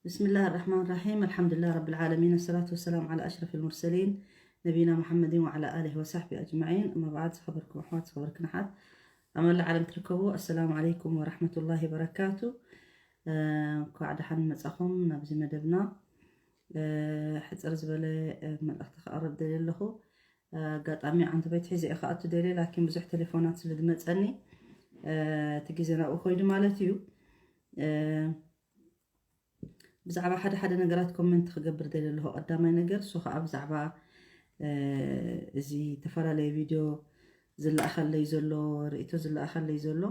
ብስምላህ ራሕማን ራሒም፣ ኣልሓምዱሊላህ ረብል ዓለሚን፣ ወሰላቱ ወሰላም ዓላ ኣሽረፊል ሙርሰሊን፣ ነቢና መሓመድን ወዓላ ኣሊሂ ወሳሕቢ ኣጅማዒን። ኣማ ባዕድ፣ ዝኸበርኩም ኣሕዋት፣ ዝኸበርክን ኣሓት፣ ኣብ መላእ ዓለም ትርከቡ፣ ኣሰላሙ ዓለይኩም ወራሕመቱላሂ ወበረካቱ። እ፣ እንኳዕ ደሓን መጻኹም ናብዚ መደብና። እ፣ ሕጽር ዝበለ፣ እ፣ መልእኽቲ ከቕርብ ደልየ ኣለኹ። እ፣ ኣጋጣሚ ዓንተበይት ሒዘ እየ ክኣቱ ደልየ፣ ላኪን ብዙሕ ቴሌፎናት ስለ ዝመጸኒ፣ እ፣ እቲ ግዜ ናብኡ ኮይዱ ማለት እዩ። እ፣ ብዛዕባ ሓደ ሓደ ነገራት ኮመንት ክገብር ደልየ ኣለኹ። ቀዳማይ ነገር፣ እሱ ኸዓ ብዛዕባ፣ እ፣ እዚ ዝተፈላለየ ቪድዮ ዝለኣኸለይ ዘሎ፣ ርእይቶ ዝለኣኸለይ ዘሎ፣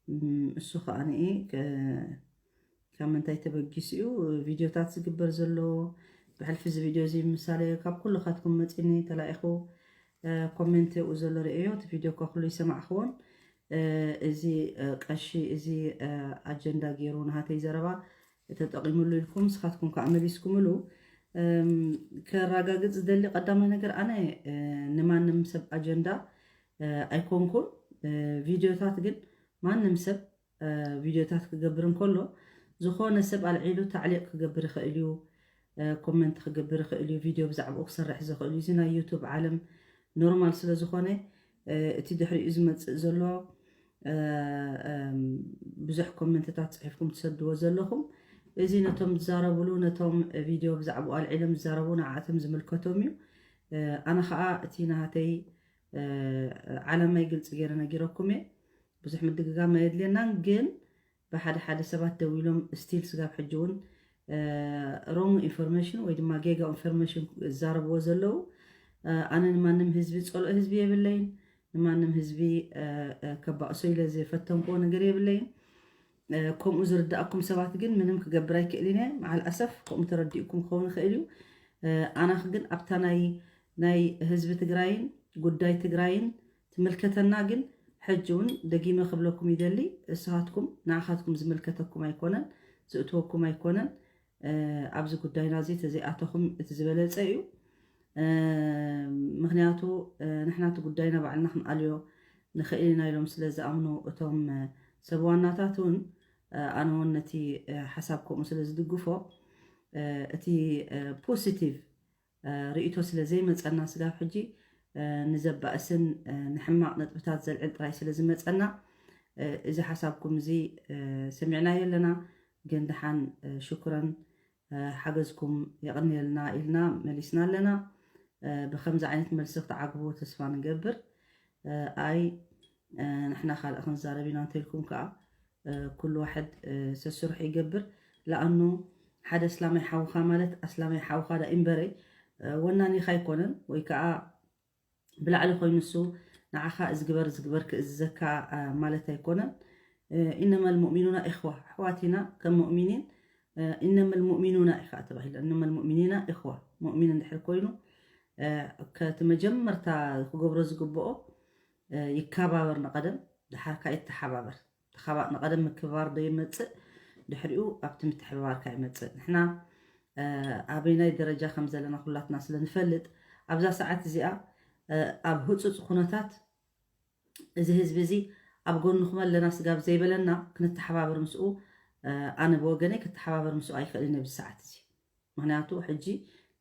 እም፣ እሱ ኸዓ ንኢ ከ-፣ ካብ ምንታይ ተበጊሱ እዩ ቪድዮታት ዝግበር ዘሎ? ብሕልፊ እዚ ቪድዮ እዚ ምሳሌ ካብ ኩልኻትኩም መጺኒ ተላኢኹ፣ እ፣ ኮሜንት የብኡ ዘሎ ርእዮ፣ እቲ ቪድዮ እኳ ኩሉ ይሰማዕኽዎን፣ እ፣ እዚ፣ እ፣ ቀሺ እዚ፣ እ፣ ኣጀንዳ ገይሩ ናሃተይ ዘረባ ተጠቒሙሉ ኢልኩም ንስኻትኩም ከኣ መሊስኩምሉ። እም፣ ከረጋግጽ ዝደሊ ቀዳማይ ነገር ኣነ፣ እ፣ ንማንም ሰብ ኣጀንዳ፣ እ፣ ኣይኮንኩን። እ፣ ቪድዮታት ግን ማንም ሰብ፣ እ፣ ቪድዮታት ክገብር እንከሎ ዝኾነ ሰብ ኣልዒሉ ታዕሊቕ ክገብር ይኽእል እዩ፣ እ፣ ኮመንት ክገብር ይኽእል እዩ፣ ቪድዮ ብዛዕባኡ ክሰርሕ ዝኽእል እዩ። እዚ ናይ ዩቱብ ዓለም ኖርማል ስለ ዝኾነ፣ እ፣ እቲ ድሕሪኡ ዝመጽእ ዘሎ፣ እ፣ እም፣ ብዙሕ ኮመንትታት ጽሒፍኩም ትሰድዎ ዘለኹም፣ እዚ ነቶም ዝዛረቡሉ፣ ነቶም ቪድዮ ብዛዕባኡ ኣልዒሎም ዝዛረቡ ንዓኣቶም ዝምልከቶም እዩ። እ፣ ኣነ ኸኣ እቲ ናሃተይ፣ እ፣ ዓላማይ ግልጺ ገይረ ነጊረኩም እየ። ብዙሕ ምድግጋም ኣየድልየናን፣ ግን ብሓደ ሓደ ሰባት ደው ኢሎም ስቲል ስጋብ ሕጂ እውን፣ እ፣ ሮንግ ኢንፎርሜሽን ወይ ድማ ጌጋ ኢንፎርሜሽን ዝዛረብዎ ዘለዉ፣ እ፣ ኣነ ንማንም ህዝቢ ጸልኦ ህዝቢ የብለይን፣ ንማንም ህዝቢ፣ እ፣ እ፣ ከባእሶ ኢለ ዝፈተንክዎ ነገር የብለይን። እ፣ ከምኡ ዝርዳእኩም ሰባት ግን ምንም ክገብር ኣይክእልን እየ። መዓል ኣሰፍ ከምኡ ተረዲእኩም ክኸውን ይኽእል እዩ። እ፣ ኣናኽ ግን ኣብታ ናይ፣ ናይ ህዝቢ ትግራይን ጉዳይ ትግራይን ትምልከተና ግን ሕጂ እውን ደጊመ ክብለኩም ይደሊ፣ እስኻትኩም ንዓኻትኩም ዝምልከተኩም ኣይኮነን፣ ዝእትወኩም ኣይኮነን። እ፣ ኣብዚ ጉዳይና እዚ ተዘይኣተኹም እቲ ዝበለጸ እዩ። እ፣ ምኽንያቱ፣ እ፣ ንሕና እቲ ጉዳይና ባዕልና ክንኣልዮ ንኽእል ኢና ኢሎም ስለ ዝኣምኑ እቶም፣ እ፣ ሰብ ዋናታት እውን፣ እ፣ ኣነ እውን ነቲ፣ እ፣ ሓሳብ ከምኡ ስለ ዝድግፎ፣ እ፣ እቲ፣ እ፣ ፖዚቲቭ፣ እ፣ ርእይቶ ስለ ዘይመጸና ስጋብ ሕጂ፣ እ፣ ንዘባእስን፣ እ፣ ንሕማቕ ነጥብታት ዘልዕል ጥራይ ስለ ዝመጸና፣ እ፣ እዚ ሓሳብኩም እዚ፣ እ፣ ሰሚዕናዮ ኣለና። ግን ደሓን፣ እ፣ ሽኩረን፣ እ፣ ሓገዝኩም የቐንየልና ኢልና መሊስና ኣለና። እ፣ ብኸምዚ ዓይነት መልሲ ክትዓግቡ ተስፋ ንገብር። እ፣ ኣይ፣ እ፣ ንሕና ካልእ ክንዛረብ ኢና እንተኢልኩም ከኣ፣ እ፣ ኩሉ ዋሕድ፣ እ፣ ሰስርሑ ይገብር። ለኣኑ ሓደ ኣስላማይ ሓውኻ ማለት ኣስላማይ ሓውኻ ዳ እምበረይ፣ እ፣ ወናኒኻ ኣይኮነን፣ ወይ ከኣ ብላዕሊ ኮይኑ እሱ ንዓኻ እዚ ግበር፣ እዚ ግበር ክእዝዘካ፣ እ፣ ማለት ኣይኮነን። እ፣ ኢነመል ሙእሚኑና ኢኽዋ፣ ኣሕዋት ኢና ከም ሙእሚኒን፣ እ፣ ኢነመል ሙእሚኑና ኢኻ ተባሂሉ። ኢነመል ሙእሚኒና ኢኽዋ፣ ሙእሚን እንድሕር ኮይኑ፣ እ፣ ከቲ መጀመርታ ክገብሮ ዝግብኦ፣ እ፣ ይከባበር ንቐደም፣ ድሓር ከኣ ይተሓባበር። ተኻባ-፣ ንቐደም ምክብባር ዶ ይመጽእ፣ ድሕሪኡ ኣብቲ ምትሕብባርካ ይመጽእ። ንሕና፣ እ፣ ኣበይናይ ደረጃ ከም ዘለና ኩላትና ስለ ንፈልጥ፣ ኣብዛ ሰዓት እዚኣ፣ እ፣ ኣብ ህጹጽ ኩነታት እዚ ህዝቢ እዚ ኣብ ጎንኹም ኣለና ስጋብ ዘይበለና፣ ክንተሓባበር ምስኡ፣ እ፣ ኣነ ብወገነይ ክተሓባበር ምስኡ ኣይክእልን ኣብዚ ሰዓት እዚ። ምኽንያቱ ሕጂ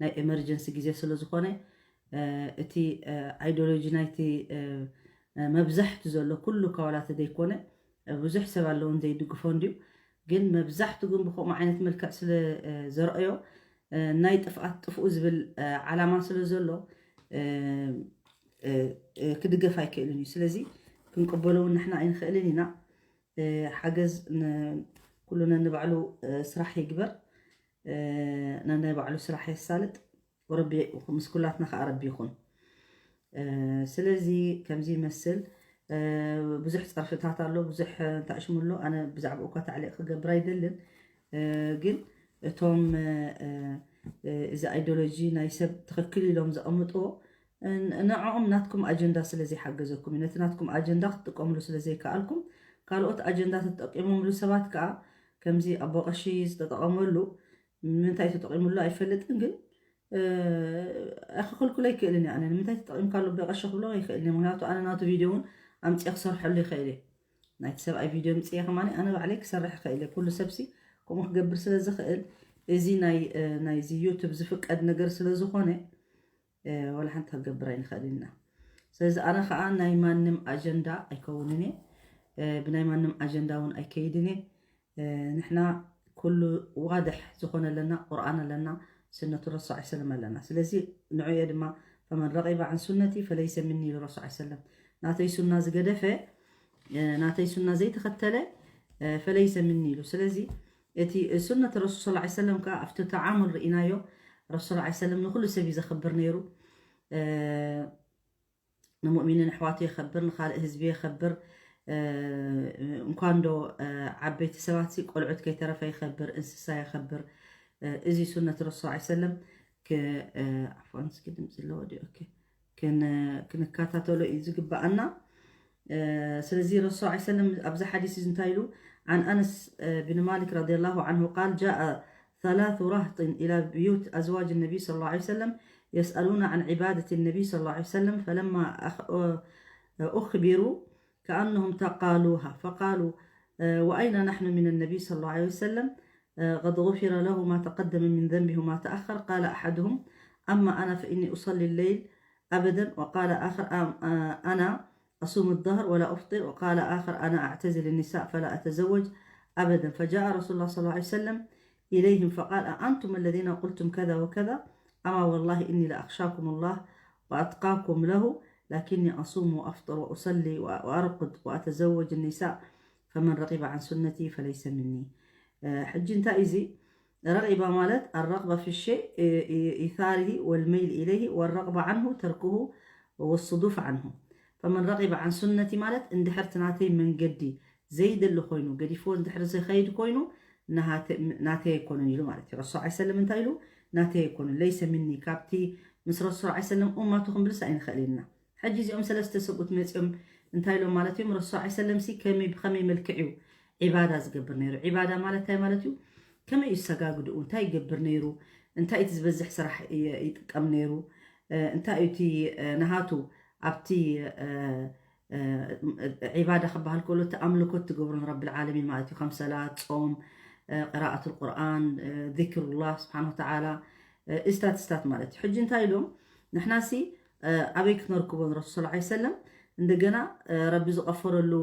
ናይ ኤመርጀንሲ ግዜ ስለ ዝኾነ፣ እ፣ እቲ፣ እ፣ ኣይዲዮሎጂ ናይቲ፣ እ፣ እ፣ መብዛሕቱ ዘሎ ኩሉ ካብ ዋላ ተዘይኮነ፣ እ፣ ብዙሕ ሰብ ኣለውን ዘይድግፎ እንድዩ። ግን መብዛሕቱ ግን ብኸምኡ ዓይነት መልክዕ ስለ፣ እ፣ ዘርአዮ፣ እ፣ ናይ ጥፍኣት ጥፍኡ ዝብል፣ እ፣ ዓላማ ስለ ዘሎ፣ እ፣ እ፣ እ፣ ክድገፍ ኣይክእልን እዩ። ስለዚ ክንቅበሎ እውን ንሕና ኣይንኽእልን ኢና። እ፣ ሓገዝ ን-፣ ኩሉ ነንባዕሉ፣ እ፣ ስራሕ ይግበር፣ እ፣ ነናይ ባዕሉ ስራሕ የሳልጥ። ወረቢ ምስ ኩላትና ከኣ ረቢ ይኹን። እ፣ ስለዚ ከምዚ ይመስል፣ እ፣ ብዙሕ ጸርፍታት ኣሎ፣ ብዙሕ፣ እ፣ እንታሽሙ ኣሎ። ኣነ ብዛዕባኡ እኳ ታዕሊቕ ክገብር ኣይደልን። እ፣ ግን እቶም፣ እ፣ እ፣ እ፣ እዚ ኣይዲዮሎጂ ናይ ሰብ ትኽክል ኢሎም ዘቐምጥዎ፣ ን-፣ ንዕኦም ናትኩም ኣጀንዳ ስለ ዘይሓገዘኩም እዩ። ነቲ ናትኩም ኣጀንዳ ክትጥቀምሉ ስለ ዘይከኣልኩም፣ ካልኦት ኣጀንዳ ተጠቂሞምሉ ሰባት ከኣ ከምዚ ኣቦ ቀሺ ዝተጠቐመሉ፣ ንምንታይ ተጠቂሙሉ ኣይፈልጥን፣ ግን፣ እ፣ ክኽልክሎ ኣይክእልን እየ። ኣነ ንምንታይ ተጠቂምካሉ ኣቦ ቀሺ ክብሎ ኣይክእልን እየ። ምኽንያቱ ኣነ ናቱ ቪድዮ እውን ኣምጽኤ ክሰርሐሉ ይኽእል እየ። ናይቲ ሰብኣይ ቪድዮ ኣምጽኤ ከማኒ ኣነ ባዕለይ ክሰርሕ ይኽእል እየ። ኩሉ ሰብሲ ከምኡ ክገብር ስለ ዝኽእል፣ እዚ ናይ ናይዚ ዩቱብ ዝፍቀድ ነገር ስለ ዝኾነ፣ ዋላ ሓንቲ ክገብር ኣይንኽእል ኢና። ስለዚ ኣነ ከዓ ናይ ማንም ኣጀንዳ ኣይከውንን እየ። ብናይ ማንም ኣጀንዳ እውን ኣይከይድን እየ። ንሕና ኩሉ ዋድሕ ዝኾነ ኣለና፣ ቁርኣን ኣለና፣ ስነቱ ረሱል ሰለም ኣለና። ስለዚ ንዑ እየ ድማ ፈመን ረቂበ ዓን ሱነቲ ፈለይሰ ምኒ ኢሉ ረሱል ሰለም። ናተይ ሱና ዝገደፈ፣ ናተይ ሱና ዘይተኸተለ ፈለይሰ ምኒ ኢሉ። ስለዚ እቲ ሱነት ረሱል ሰለላሁ ዐለይሂ ወሰለም ከዓ ኣብቲ ተዓሙል ርኢናዮ። ረሱል ሰለላሁ ዐለይሂ ወሰለም ንኹሉ ሰብ እዩ ዘኽብር ነይሩ። ንሙእሚኒን ኣሕዋቱ የኸብር፣ ንኻልእ ህዝቢ የኸብር። እንኳን ዶ ዓበይቲ ሰባት ሲ ቆልዑት ከይተረፈ የኸብር፣ እንስሳ የኸብር። እዚ ሱነት ረሱል ሰለላሁ ዐለይሂ ወሰለም። ዓፍዋን፣ እስኪ ድምፂ ኣለዎ ድዩ? ኦኬ። ክንከታተሎ እዩ ዝግባኣና። ስለዚ ረሱል ሰለላሁ ዐለይሂ ወሰለም ኣብዚ ሓዲስ እዚ እንታይ ኢሉ? عن أنس بن مالك رضي الله عنه قال: جاء ثلاث رهط إلى بيوت أزواج النبي صلى الله عليه وسلم يسألون عن عبادة النبي صلى الله عليه وسلم، فلما أخ- أخبروا كأنهم تقالوها، فقالوا: وأين نحن من النبي صلى الله عليه وسلم؟ قد غفر له ما تقدم من ذنبه وما تأخر. قال أحدهم: أما أنا فإني أصلي الليل أبدا. وقال آخر: أنا أصوم الدهر ولا أفطر. وقال آخر: أنا أعتزل النساء فلا أتزوج أبدا. فجاء رسول الله صلى الله عليه وسلم إليهم فقال: أأنتم الذين قلتم كذا وكذا؟ أما والله إني لأخشاكم الله وأتقاكم له، لكني أصوم وأفطر وأصلي وأرقد وأتزوج النساء، فمن رغب عن سنتي فليس مني. ሕጂ እንታይ እዚ ረቂባ ማለት الرغبة في الشيء، إيثاره والميل إليه، والرغبة عنه تركه والصدوف عنه. فمن رغب عن سنتي ማለት እንድሕር እቲ ናተይ መንገዲ ዘይደሊ ኮይኑ፣ ገዲፍዎ እንድሕር ዝኸይድ ኮይኑ፣ ናተይ ኣይኮነን ኢሉ ማለት እዩ። ረሱል ሰለላሁ ዐለይሂ ወሰለም እንታይ ኢሉ? ናተይ ኣይኮነን፣ ለይሰ ምኒ፣ ካብቲ ምስ ረሱል ሰለላሁ ዐለይሂ ወሰለም ኡማ ትኹን ብልስ ኣይንኽእል ኢልና። ሕጂ እዚኦም ሰለስተ ሰብኡት መፂኦም እንታይ ኢሎም ማለት እዮም? ረሱል ሰለላሁ ዐለይሂ ወሰለም ሲ ከመይ፣ ብኸመይ መልክዕ እዩ ዒባዳ ዝገብር ነይሩ? ዒባዳ ማለት እንታይ ማለት እዩ? ከመይ እዩ ዝሰጋግድኡ? እንታይ ይገብር ነይሩ? እንታይ እቲ ዝበዝሕ ስራሕ ይጥቀም ነይሩ? እንታይ እዩ እቲ ናሃቱ ኣብቲ ዒባዳ ክበሃል ከሎ እቲ ኣምልኮት ትገብሩ ንረብል ዓለሚን ማለት እዩ። ከም ሰላት፣ ጾም፣ ቅራኣት ቁርኣን፣ ዚክሩላህ ስብሓን ወተዓላ፣ እስታት እስታት ማለት እዩ። ሕጂ እንታይ ኢሎም? ንሕናሲ ኣበይ ክትነርክቦ ንረሱል ሰለላሁ ዐለይሂ ወሰለም? እንደገና ረቢ ዝቐፈረሉ፣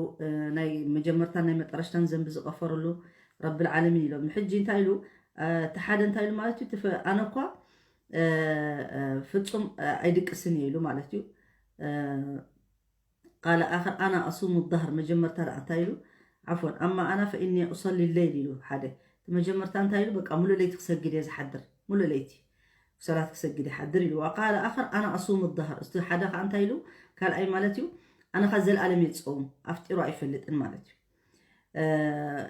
ናይ መጀመርታን ናይ መጠረሽታን ዘንቢ ዝቐፈረሉ ረብል ዓለሚን ኢሎም። ሕጂ እንታይ ኢሉ? እቲ ሓደ እንታይ ኢሉ ማለት እዩ? ኣነ እኳ ፍጹም ኣይድቅስን እየ ኢሉ ማለት እዩ። ቃለ ኣኸር ኣና ኣሱሙ ዳህር፣ መጀመርታ ደኣ እንታይ ኢሉ? ዓፍወን፣ ኣማ ኣና ፈኢኒ ኡሰሊ ለይል ኢሉ ሓደ። እቲ መጀመርታ እንታይ ኢሉ? በቃ ሙሉእ ለይቲ ክሰግድ እየ ዝሓድር፣ ሙሉእ ለይቲ ሰላት ክሰግድ ይሓድር ኢሉ። ወቃለ ኣኸር ኣና ኣሱሙ ዳህር፣ እቲ ሓደ ከዓ እንታይ ኢሉ? ካልኣይ ማለት እዩ፣ ኣነ ኸዓ ዘለኣለም እየ ዝፀውም፣ ኣፍጢሩ ኣይፈልጥን ማለት እዩ።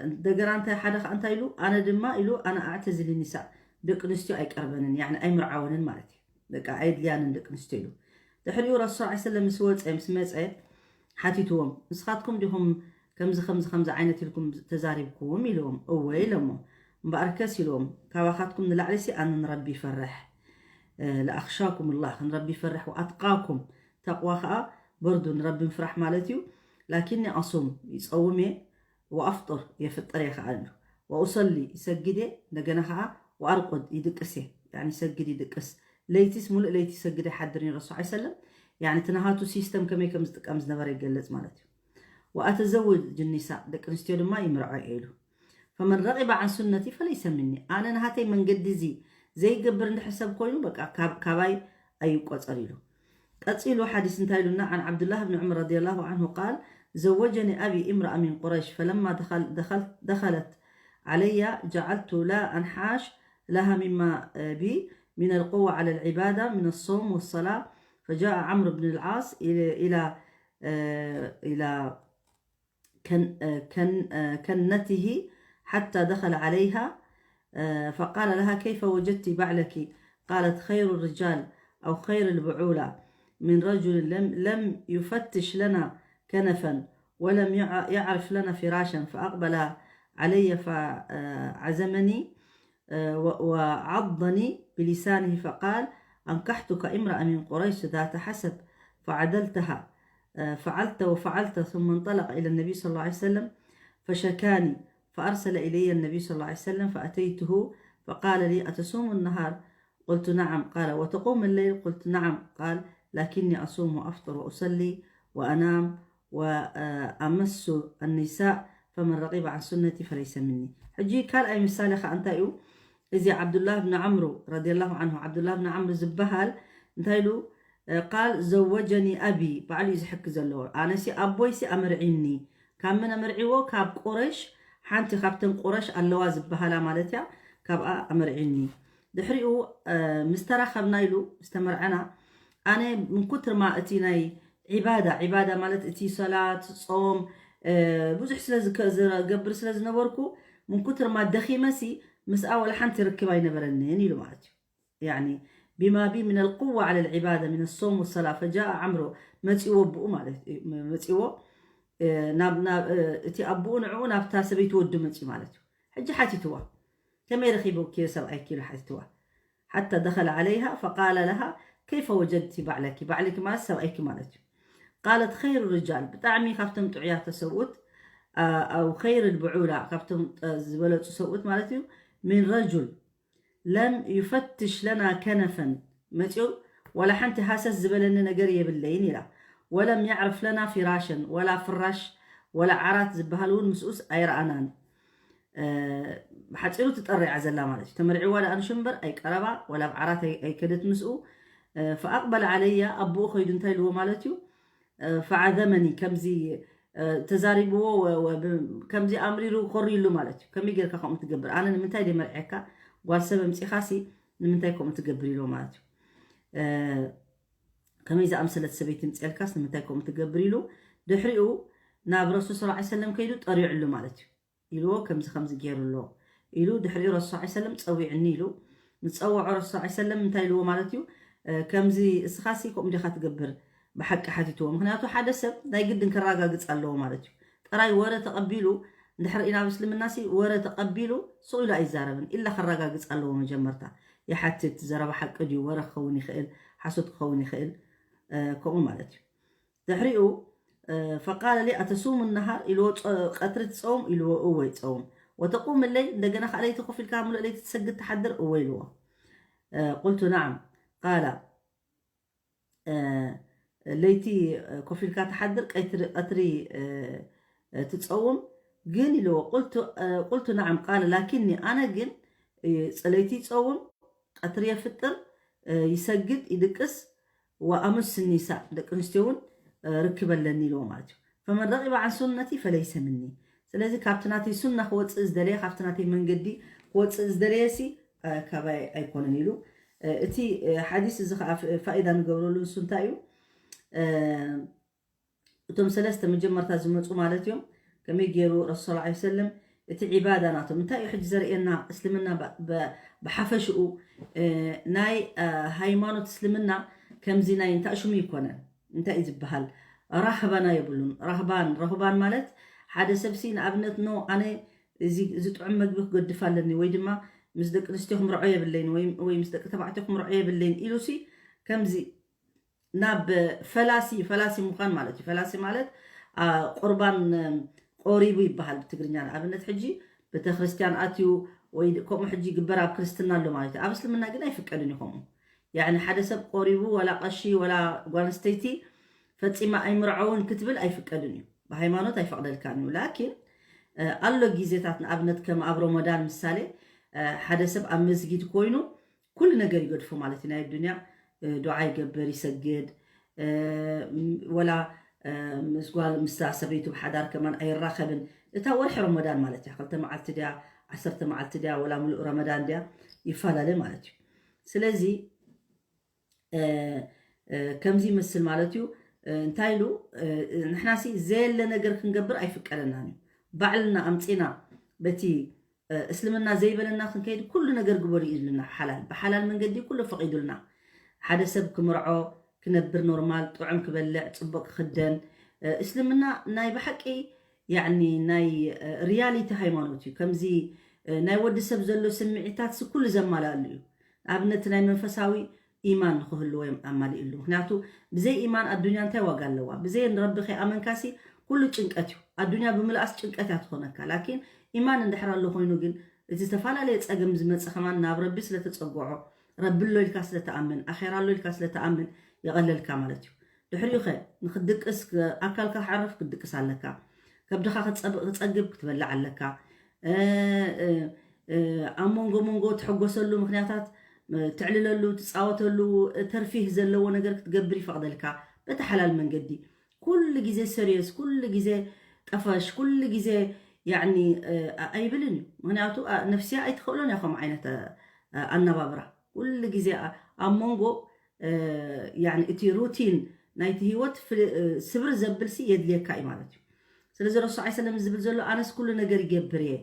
እንደገና እንታይ ሓደ ከዓ እንታይ ኢሉ? ኣነ ድማ ኢሉ ኣነ ኣዕተዝሊ ኒሳ፣ ደቂ ኣንስትዮ ኣይቀርበንን፣ ያኒ ኣይምርዓወንን ማለት እዩ። በቃ ኣየድልያንን ደቂ ኣንስትዮ ኢሉ። ድሕሪኡ ረሱል ሰለላሁ ዐለይሂ ወሰለም ምስ ወፀ፣ ምስ መፀ ሓቲትዎም፣ ንስኻትኩም ዲኹም ከምዚ ከምዚ ከምዚ ዓይነት ኢልኩም ተዛሪብኩም ኢልዎም። እወ ኢሎሞ። እምበኣርከስ ኢልዎም፣ ካባኻትኩም ንላዕሊሲ ኣነ ንረቢ ይፈርሕ። ለኣኽሻኩም ላህ፣ ንረቢ ይፈርሕ። ወኣትቃኩም፣ ተቕዋ ከዓ በርዱ ንረቢ ምፍራሕ ማለት እዩ። ላኪኒ ኣሱም፣ ይፀውም እየ፣ ወኣፍጥር፣ የፍጥር እየ ከዓ ኣሎ። ወኡሰሊ፣ ይሰግድ እየ፣ እንደገና ከዓ ወኣርቁድ፣ ይድቅስ እየ። ያኒ ይሰግድ ይድቅስ። ለይቲስ ሙሉእ ለይቲ ይሰግድ ይሓድር ነይሩ ረሱል ሰለላሁ ዐለይሂ ወሰለም። ያኒ እቲ ናሃቱ ሲስተም ከመይ ከም ዝጥቀም ዝነበረ ይገልጽ ማለት እዩ። ወኣተዘውጅ ኒሳ፣ ደቂ ኣንስትዮ ድማ ይምርዖ እየ ኢሉ። ፈመን ረቂበ ዓን ሱነቲ ፈለይሰ ምኒ፣ ኣነ ናሃተይ መንገዲ እዚ ዘይገብር እንድሕር ሰብ ኮይኑ በቃ ካብ-፣ ካባይ ኣይቆጸር ኢሉ። ቀጺሉ ሓዲስ እንታይ ኢሉና? عن عبد الله بن عمر رضي الله عنه قال: زوجني أبي امرأة من قريش، فلما دخل-، دخل-، دخلت علي جعلت لا أنحاش لها مما، آه، بي من القوة على العبادة من الصوم والصلاة، فجاء عمرو بن العاص إلى، إلى، آه، إلى كن-، آه، كن-، آه، كنته حتى دخل عليها، آه، فقال لها: كيف وجدت بعلك؟ قالت: خير الرجال أو خير البعولة من رجل لم، لم يفتش لنا كنفا ولم يع-، يعرف لنا فراشا. فأقبل علي فعزمني، آه، و-، وعضني بلسانه فقال: أنكحتك امرأة من قريش ذات حسب، فعدلتها، آه، فعلت وفعلت. ثم انطلق إلى النبي صلى الله عليه وسلم فشكاني، فأرسل إلي النبي صلى الله عليه وسلم فأتيته فقال لي: أتصوم النهار؟ قلت: نعم. قال: وتقوم الليل؟ قلت: نعم. قال: لكني أصوم وأفطر وأصلي وأنام وأمس النساء، فمن رغب عن سنتي فليس مني. ሕጂ ካልኣይ ምሳሌ ኸዓ እንታይ እዩ? እዚ ዓብዱላህ ብን ዓምሩ ረዲየላሁ ዓንሁ፣ ዓብዱላህ ብን ዓምሩ ዝበሃል እንታይ ኢሉ? ቃል ዘወጀኒ ኣቢ፣ ባዕሉ እዩ ዝሕኪ ዘለዎ። ኣነሲ ኣቦይሲ ኣመርዒኒ። ካብ መን ኣመርዒዎ? ካብ ቁረሽ፣ ሓንቲ ካብተን ቁረሽ ኣለዋ ዝበሃላ ማለት እያ፣ ካብኣ ኣመርዒኒ። ድሕሪኡ ምስ ተራኸብና ኢሉ፣ ምስ ተመርዐና፣ ኣነ ምን ኩትርማ እቲ ናይ ዒባዳ፣ ዒባዳ ማለት እቲ ሰላት፣ ጾም፣ ብዙሕ ስለ ዝገብር ስለ ዝነበርኩ፣ ምን ኩትርማ ደኺመሲ ምስኣ ወላ ሓንቲ ርክብ ኣይነበረንን ኢሉ ማለት እዩ። يعني بما بي من القوة على العبادة من الصوم والصلاة، فجاء عمرو، መፂዎ ኣቦኡ ማለት እዩ፣ መፂዎ፣ ናብ ናብ እቲ ኣቦኡ ንዕኡ ናብታ ሰበይቲ ወዱ መፂኡ ማለት እዩ። ሕጂ ሓቲትዋ፣ ከመይ ረኺቡኪ ሰብኣይኪ ኢሉ ሓቲትዋ። حتى دخل عليها فقال لها: كيف وجدت بعلك؟ ባዕልኪ ማለት ሰብኣይኪ ማለት እዩ። قالت: خير الرجال، ብጣዕሚ ካብቶም ጥዑያተ ሰብኡት፣ ኣው خير البعولة፣ ካብቶም ዝበለፁ ሰብኡት ማለት እዩ። من رجل لم يفتش لنا كنفا، መፂኡ ዋላ ሓንቲ ሃሰስ ዝበለኒ ነገር የብለይን ኢላ። ولم يعرف لنا فراشا ولا فراش ولا ዓራት ዝበሃል እውን ምስኡስ ኣይረኣናን። ብሓፂሩ ትጠርያ ዘላ ማለት እዩ። ተመርዒዋ ደኣ ንሽምበር ኣይቀረባ፣ ወላ ኣብ ዓራት ኣይከደት ምስኡ። فأقبل علي، ኣቦኡ ከይዱ እንታይ ኢልዎ ማለት እዩ? فعذمني، ከምዚ ተዛሪብዎ፣ ከምዚ ኣምሪሩ ኮርይሉ ማለት እዩ። ከመይ ጌርካ ከምኡ ትገብር? ኣነ ንምንታይ ደመርዐካ? ጓል ሰብ ኣምፂኻሲ ንምንታይ ከምኡ ትገብር ኢልዎ ማለት እዩ። ከመይ ዝኣምሰለት ሰበይቲ ምፅኤልካስ ንምንታይ ከምኡ ትገብር ኢሉ ድሕሪኡ ናብ ረሱል ስ ሰለም ከይዱ ጠሪዕሉ ማለት እዩ። ኢልዎ ከምዚ ከምዚ ገይሩ ኣሎ ኢሉ ድሕሪኡ ረሱል ስ ሰለም ፀዊዕኒ ኢሉ ምስ ፀወዖ ረሱል ስ ሰለም እንታይ ኢልዎ ማለት እዩ? ከምዚ እስኻሲ ከምኡ ዲኻ ትገብር? ብሓቂ ሓቲትዎ። ምክንያቱ ሓደ ሰብ ናይ ግድን ከረጋግፅ ኣለዎ ማለት እዩ። ጥራይ ወረ ተቐቢሉ እንድሕር ኢና ኣብ እስልምናሲ ወረ ተቐቢሉ ስቕ ኢሉ ኣይዛረብን ኢላ ከረጋግፅ ኣለዎ። መጀመርታ ይሓትት፣ ዘረባ ሓቂ ድዩ፣ ወረ ክኸውን ይኽእል፣ ሓሶት ክኸውን ይኽእል፣ ከምኡ ማለት እዩ። ድሕሪኡ فقال لي: أتصوم النهار؟ ኢልዎ። ቀትሪ ትፀውም ኢልዎ። እወ ይፀውም። وتقوم الليل؟ እንደገና ከዓ ለይቲ ኮፍ ኢልካ ሙሉእ ለይቲ ትሰግድ ትሓድር? እወ ኢልዎ። قلت: نعم. قال: ለይቲ ኮፍ ኢልካ ትሓድር፣ ቀትሪ ትፀውም ግን ኢልዎ። قلت نعم. قال: لكني، ኣነ ግን ለይቲ ይፀውም፣ ቀትሪ የፍጥር፣ ይሰግድ፣ ይድቅስ፣ وأمس النساء፣ ደቂ ኣንስትዮ እውን ርክብ ኣለኒ ኢልዎ ማለት እዩ። فمن رغب عن سنتي فليس مني። ስለዚ ካብቲ ናተይ ሱና ክወፅእ ዝደለየ፣ ካብቲ ናተይ መንገዲ ክወፅእ ዝደለየ ሲ ካባይ ኣይኮነን ኢሉ። እቲ ሓዲስ እዚ ከዓ ፋኢዳ ንገብረሉ ንሱ እንታይ እዩ? እቶም ሰለስተ መጀመርታ ዝመፁ ማለት እዮም። ከመይ ገይሩ ረሱል ስ ሰለም እቲ ዒባዳ ናቶም እንታይ እዩ ሕጂ ዘርእየና? እስልምና ብሓፈሽኡ ናይ ሃይማኖት እስልምና ከምዚ ናይ እንታሽሙ ይኮነን። እንታይ እዩ ዝበሃል? ራህባና የብሉን። ራህባን ረህባን ማለት ሓደ ሰብሲ ንኣብነት ኖ ኣነ እዚ ጥዑም መግቢ ክገድፍ ኣለኒ ወይ ድማ ምስ ደቂ ኣንስትዮ ክምርዖ የብለይን ወይ ምስ ደቂ ተባዕትዮ ክምርዖ የብለይን ኢሉሲ ከምዚ ናብ ፈላሲ፣ ፈላሲ ምዃን ማለት እዩ። ፈላሲ ማለት ቁርባን ቆሪቡ ይበሃል ብትግርኛ። ንኣብነት ሕጂ ቤተክርስትያን ኣትዩ ወይ ከምኡ ሕጂ ይግበር ኣብ ክርስትና ኣሎ ማለት እዩ። ኣብ እስልምና ግን ኣይፍቀድን እዩ ከምኡ። ያኒ ሓደ ሰብ ቆሪቡ ወላ ቀሺ ወላ ጓል ኣንስተይቲ ፈጺማ ኣይምርዐውን ክትብል ኣይፍቀድን እዩ። ብሃይማኖት ኣይፈቕደልካን እዩ። ላኪን ኣሎ ግዜታት፣ ንኣብነት ከም ኣብ ሮሞዳን ምሳሌ ሓደ ሰብ ኣብ መስጊድ ኮይኑ ኩሉ ነገር ይገድፎ ማለት እዩ። ናይ ዱንያ ዱዓ ይገብር፣ ይሰግድ፣ ወላ ምስ ጓል ምስታ ሰበይቱ ብሓዳር ከማን ኣይራኸብን። እታ ወርሒ ረመዳን ማለት እያ፣ ክልተ መዓልቲ ድያ፣ ዓሰርተ መዓልቲ ድያ፣ ወላ ሙሉእ ረመዳን ድያ ይፈላለ ማለት እዩ። ስለዚ ከምዚ ይመስል ማለት እዩ። እንታይ ኢሉ ንሕናሲ ዘየለ ነገር ክንገብር ኣይፍቀደናን እዩ። ባዕልና ኣምፂና በቲ እስልምና ዘይበለና ክንከይድ ኩሉ ነገር ግበሩ ኢሉና። ሓላል ብሓላል መንገዲ ኩሉ ፈቒዱልና። ሓደ ሰብ ክምርዖ፣ ክነብር፣ ኖርማል ጥዑም ክበልዕ፣ ፅቡቅ ክክደን። እስልምና ናይ ብሓቂ ያኒ ናይ ሪያሊቲ ሃይማኖት እዩ። ከምዚ ናይ ወዲ ሰብ ዘሎ ስምዒታት ኩሉ ዘማላኣሉ እዩ። ንኣብነት ናይ መንፈሳዊ ኢማን ንክህልዎ እዮም ኣማሊእሉ። ምክንያቱ ብዘይ ኢማን ኣዱንያ እንታይ ዋጋ ኣለዋ? ብዘይ ንረቢ ከይኣመንካሲ ኩሉ ጭንቀት እዩ። ኣዱንያ ብምልኣስ ጭንቀት እያ ትኾነካ። ላኪን ኢማን እንድሕር ኣሎ ኮይኑ ግን እቲ ዝተፈላለየ ጸገም ዝመጽእ ከማን ናብ ረቢ ስለተጸግዖ፣ ረቢ ኣሎ ኢልካ ስለተኣምን፣ ኣኼራ ኣሎ ኢልካ ስለተኣምን የቐለልካ ማለት እዩ። ድሕሪኡ ኸ ንክትድቅስ፣ ኣካልካ ክዓርፍ ክትድቅስ ኣለካ። ከብድኻ ክጸብ- ክጸግብ ክትበልዕ ኣለካ። እ፣ እ፣ እ፣ ኣብ መንጎ መንጎ ትሕጎሰሉ ምኽንያታት፣ እ፣ ትዕልለሉ፣ ትጻወተሉ፣ እ፣ ተርፊህ ዘለዎ ነገር ክትገብር ይፈቕደልካ በቲ ሓላል መንገዲ። ኩሉ ግዜ ሰሪየስ፣ ኩሉ ግዜ ጠፈሽ፣ ኩሉ ግዜ ያኒ፣ እ፣ ኣ- ኣይብልን እዩ። ምኽንያቱ ኣ- ነፍስያ ኣይትኽእሎን እያ ከምኡ ዓይነት ኣ- ኣ- ኣነባብራ። ኩሉ ግዜ ኣ- ኣብ መንጎ እ፣ ያኒ እቲ ሩቲን ናይቲ ህይወት ፍል- እ፣ ስብር ዘብልሲ የድልየካ እዩ ማለት እዩ። ስለዚ ረሱል ሰለም ዝብል ዘሎ ኣነስ ኩሉ ነገር ይገብር እየ፣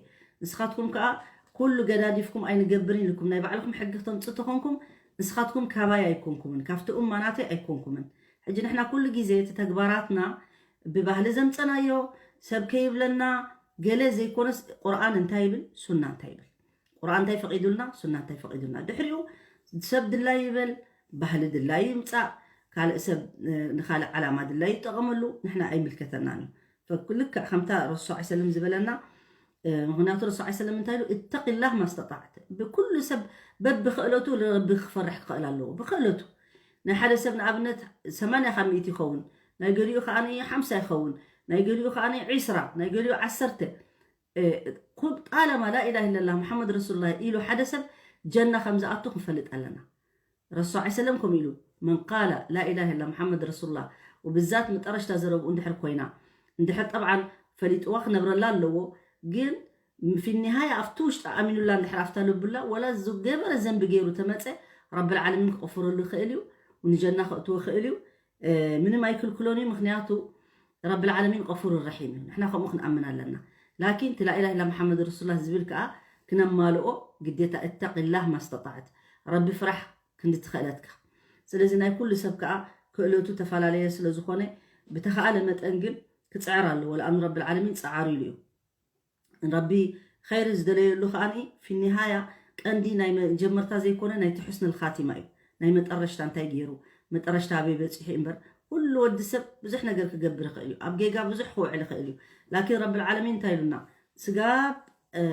ንስኻትኩም ከዓ ኩሉ ገዳዲፍኩም ኣይንገብርን ኢልኩም ናይ ባዕልኩም ሕጊ ክተምፅእ ተኾንኩም ንስኻትኩም ካባይ ኣይኮንኩምን፣ ካብቲ እማ ናተይ ኣይኮንኩምን። ሕጂ ንሕና ኩሉ ግዜ እቲ ተግባራትና ብባህሊ ዘምፀናዮ ሰብ ከይብለና ገለ ዘይኮነስ ቁርኣን እንታይ ይብል፣ ሱና እንታይ ይብል፣ ቁርኣን እንታይ ፈቒዱልና፣ ሱና እንታይ ፈቒዱልና። ድሕሪኡ ሰብ ድላይ ይበል፣ ባህሊ ድላይ ይምፃእ፣ ካልእ ሰብ እ፣ ንኻልእ ዓላማ ድላይ ይጠቐመሉ፣ ንሕና ኣይምልከተናን እዩ። ፈኩ- ልክዕ ከምታ ረሱል ሰለም ዝበለና እ፣ ምክንያቱ ረሱል ሰለም እንታይ ኢሉ፣ እተቂላህ ማስተጣዕት፣ ብኩሉ ሰብ በብክእለቱ ንረቢ ክፈርሕ ክኽእል ኣለዎ። ብክእለቱ ናይ ሓደ ሰብ ንኣብነት ሰማንያ ካብ ሚእቲ ይኸውን፣ ናይ ገሊኡ ከዓ ሓምሳ ይኸውን፣ ናይ ገሊኡ ከዓ ዒስራ፣ ናይ ገሊኡ ዓሰርተ። እ፣ ኩብ ጣለማ ላኢላህ ኢለላህ ሙሓመድ ረሱሉላህ ኢሉ ሓደ ሰብ ጀና ከም ዝኣቱ ክንፈልጥ ኣለና። ረሱል ሰለም ከምኡ ኢሉ፣ መን ቃለ ላኢላህ ኢላ ሙሓመድ ረሱሉላህ፣ ወብዛት መጠረሽታ ዘረብኡ እንድሕር ኮይና፣ እንድሕር ጠብዓን ፈሊጥዋ ክነብረላ ኣለዎ። ግን ፊኒሃያ ኣብቲ ውሽጢ ኣሚኑላ እንድሕር ኣብታ ልቡላ ወላ ዝገበረ ዘንቢ ገይሩ ተመፀ፣ ረብል ዓለሚን ክቕፍረሉ ይኽእል እዩ፣ ንጀና ከእትዎ ይኽእል እዩ። እ፣ ምንም ኣይክልክሎን እዩ። ምክንያቱ ረብል ዓለሚን ቀፉር ረሒም እዩ። ንሕና ከምኡ ክንኣምን ኣለና። ላኪን እቲ ላኢላህ ኢላ መሓመድ ረሱሉላህ ዝብል ከዓ ክነማልኦ ግዴታ፣ እተቂላህ ማስተጣዕት፣ ረቢ ፍራሕ ክንዲ ትኽእለትካ። ስለዚ ናይ ኩሉ ሰብ ከዓ ክእለቱ ተፈላለየ ስለ ዝኾነ ብተኻእለ መጠን ግን ክፅዕር ኣለዎ። ለኣኑ ረብል ዓለሚን ፀዓሩ ኢሉ እዩ። ረቢ ኸይሪ ዝደለየሉ ከኣ ፊኒሃያ ቀንዲ ናይ መጀመርታ ዘይኮነ ናይቲ ሑስነል ኻቲማ እዩ። ናይ መጠረሽታ እንታይ ገይሩ፣ መጠረሽታ ኣበይ በፂሑ እምበር፣ ኩሉ ወዲ ሰብ ብዙሕ ነገር ክገብር ይኽእል እዩ። ኣብ ጌጋ ብዙሕ ክውዕል ይኽእል እዩ። ላኪን ረብል ዓለሚን እንታይ ኢሉና? ስጋብ እ፣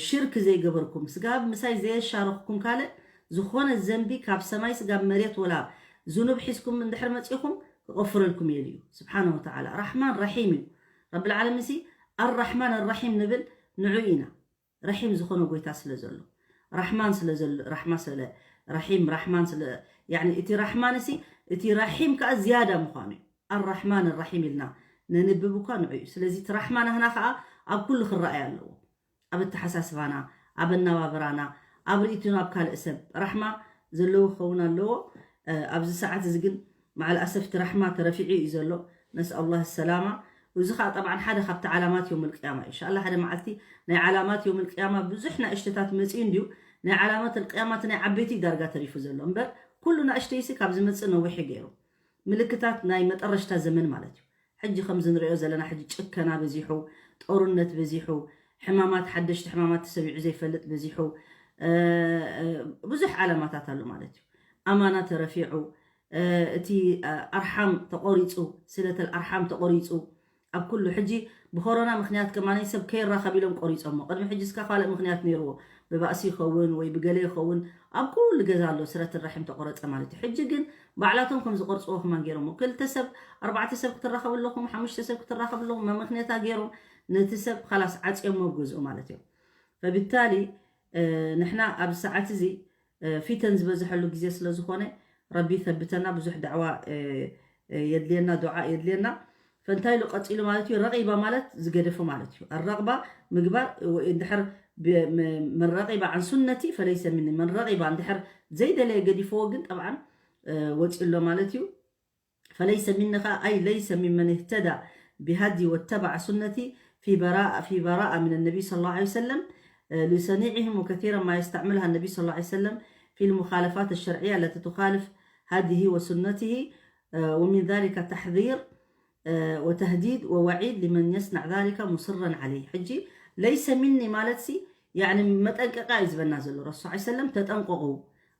ሽርክ ዘይገበርኩም፣ ስጋብ ምሳይ ዘየሻረኽኩም ካልእ ዝኾነ ዘንቢ ካብ ሰማይ ስጋብ መሬት ወላ ዝኑብ ሒዝኩም እንድሕር መፂኹም ክቐፍረልኩም እየ ኢሉ እዩ። ስብሓነ ወተዓላ ራሕማን ራሒም እዩ። ረብል ዓለሚን ሲ ኣራሕማን ኣራሒም ንብል ንዑ ኢና። ረሒም ዝኾነ ጎይታ ስለ ዘሎ፣ ራሕማን ስለ ዘሎ፣ ራሕማ ስለ ረሒም ራሕማን ስለ ያኒ እቲ ራሕማን ሲ እቲ ራሒም ከዓ ዝያዳ ምዃኑ እዩ። ኣራሕማን ራሒም ኢልና ነንብብ እኳ ንዑ እዩ። ስለዚ እቲ ራሕማ ናህና ከዓ ኣብ ኩሉ ክረኣይ ኣለዎ። ኣብ ኣተሓሳስባና፣ ኣብ ኣነባብራና፣ ኣብ ርእይቱና ኣብ ካልእ ሰብ ራሕማ ዘለዎ ክኸውን ኣለዎ። እ፣ ኣብዚ ሰዓት እዚ ግን መዓል ኣሰፍ እቲ ራሕማ ተረፊዑ እዩ ዘሎ። ነስኣሉላህ ሰላማ። እዚ ከዓ ጠብዓን ሓደ ካብቲ ዓላማት ዮም ልቅያማ እዩ። እንሻላ ሓደ መዓልቲ ናይ ዓላማት ዮም ልቅያማ ብዙሕ ናእሽተታት መፅኡ እንድዩ። ናይ ዓላማት ልቅያማ እቲ ናይ ዓበይቲ እዩ ዳርጋ ተሪፉ ዘሎ እምበር ኩሉ ናእሽተይሲ ካብ ዝመፅእ ነዊሕ እዩ ገይሩ። ምልክታት ናይ መጠረሽታ ዘመን ማለት እዩ። ሕጂ ከም ዝንሪኦ ዘለና ሕጂ ጭከና በዚሑ፣ ጦርነት በዚሑ፣ ሕማማት ሓደሽቲ ሕማማት ተሰሚዑ ዘይፈልጥ በዚሑ፣ እ፣ እ፣ ብዙሕ ዓላማታት ኣሎ ማለት እዩ። ኣማና ተረፊዑ፣ እ፣ እቲ እ፣ ኣርሓም ተቆሪፁ፣ ስለተል ኣርሓም ተቆሪፁ። ኣብ ኩሉ ሕጂ ብኮሮና ምክንያት ከማነይ ሰብ ከይራኸብ ኢሎም ቆሪፆሞ። ቅድሚ ሕጂ እስካ ካልእ ምክንያት ነይርዎ፣ ብባእሲ ይኸውን ወይ ብገለ ይኸውን ኣብ ኩሉ ገዛ ኣሎ ስረት ራሒም ተቆረፀ ማለት እዩ። ሕጂ ግን ባዕላቶም ከም ዝቆርፅዎ ከማን ገይሮሞ። ክልተ ሰብ ኣርባዕተ ሰብ ክትራኸቡ ኣለኹም፣ ሓሙሽተ ሰብ ክትራኸቡ ኣለኹም መምክንያታ ገይሮም ነቲ ሰብ ካላስ ዓፅዮሞ ኣብ ገዝኡ ማለት እዮም። ፈብታሊ እ፣ ንሕና ኣብ ሰዓት እዚ እ፣ ፊተን ዝበዝሐሉ ግዜ ስለ ዝኾነ ረቢ ይሰብተና። ብዙሕ ዳዕዋ እ፣ እ፣ የድልየና፣ ዱዓ የድልየና። ፈንታይ ኢሉ ቀፂሉ ማለት እዩ። ረቂባ ማለት ዝገደፎ ማለት እዩ። ኣረቕባ ምግባር ወይ እንድሕር ብ- ም- መን ረቂባ ዓን ሱነቲ ፈለይሰ ሚኒ፣ መን ረቂባ እንድሕር ዘይደለየ ገዲፈዎ ግን ጠብዓን እ፣ ወፂ ኣሎ ማለት እዩ። ፈለይሰ ሚኒ ኸዓ ኣይ ለይሰ ሚመን እህተዳ ብሃዲ ወተባዕ ሱነቲ ፊ በራእ ፊ በራእ ምን ነቢ ስ ላ ሰለም لصنيعهم وكثيرا ما يستعملها النبي صلى الله عليه وسلم في المخالفات الشرعية التي تخالف هديه وسنته، ومن ذلك تحذير وتهديد ووعيد لمن يصنع ذلك مصرا عليه. ሕጂ ለይሰ ሚኒ ማለት ሲ ያኒ መጠንቀቃ እዩ ዝበና ዘሎ ረሱል ሰለም፣ ተጠንቀቁ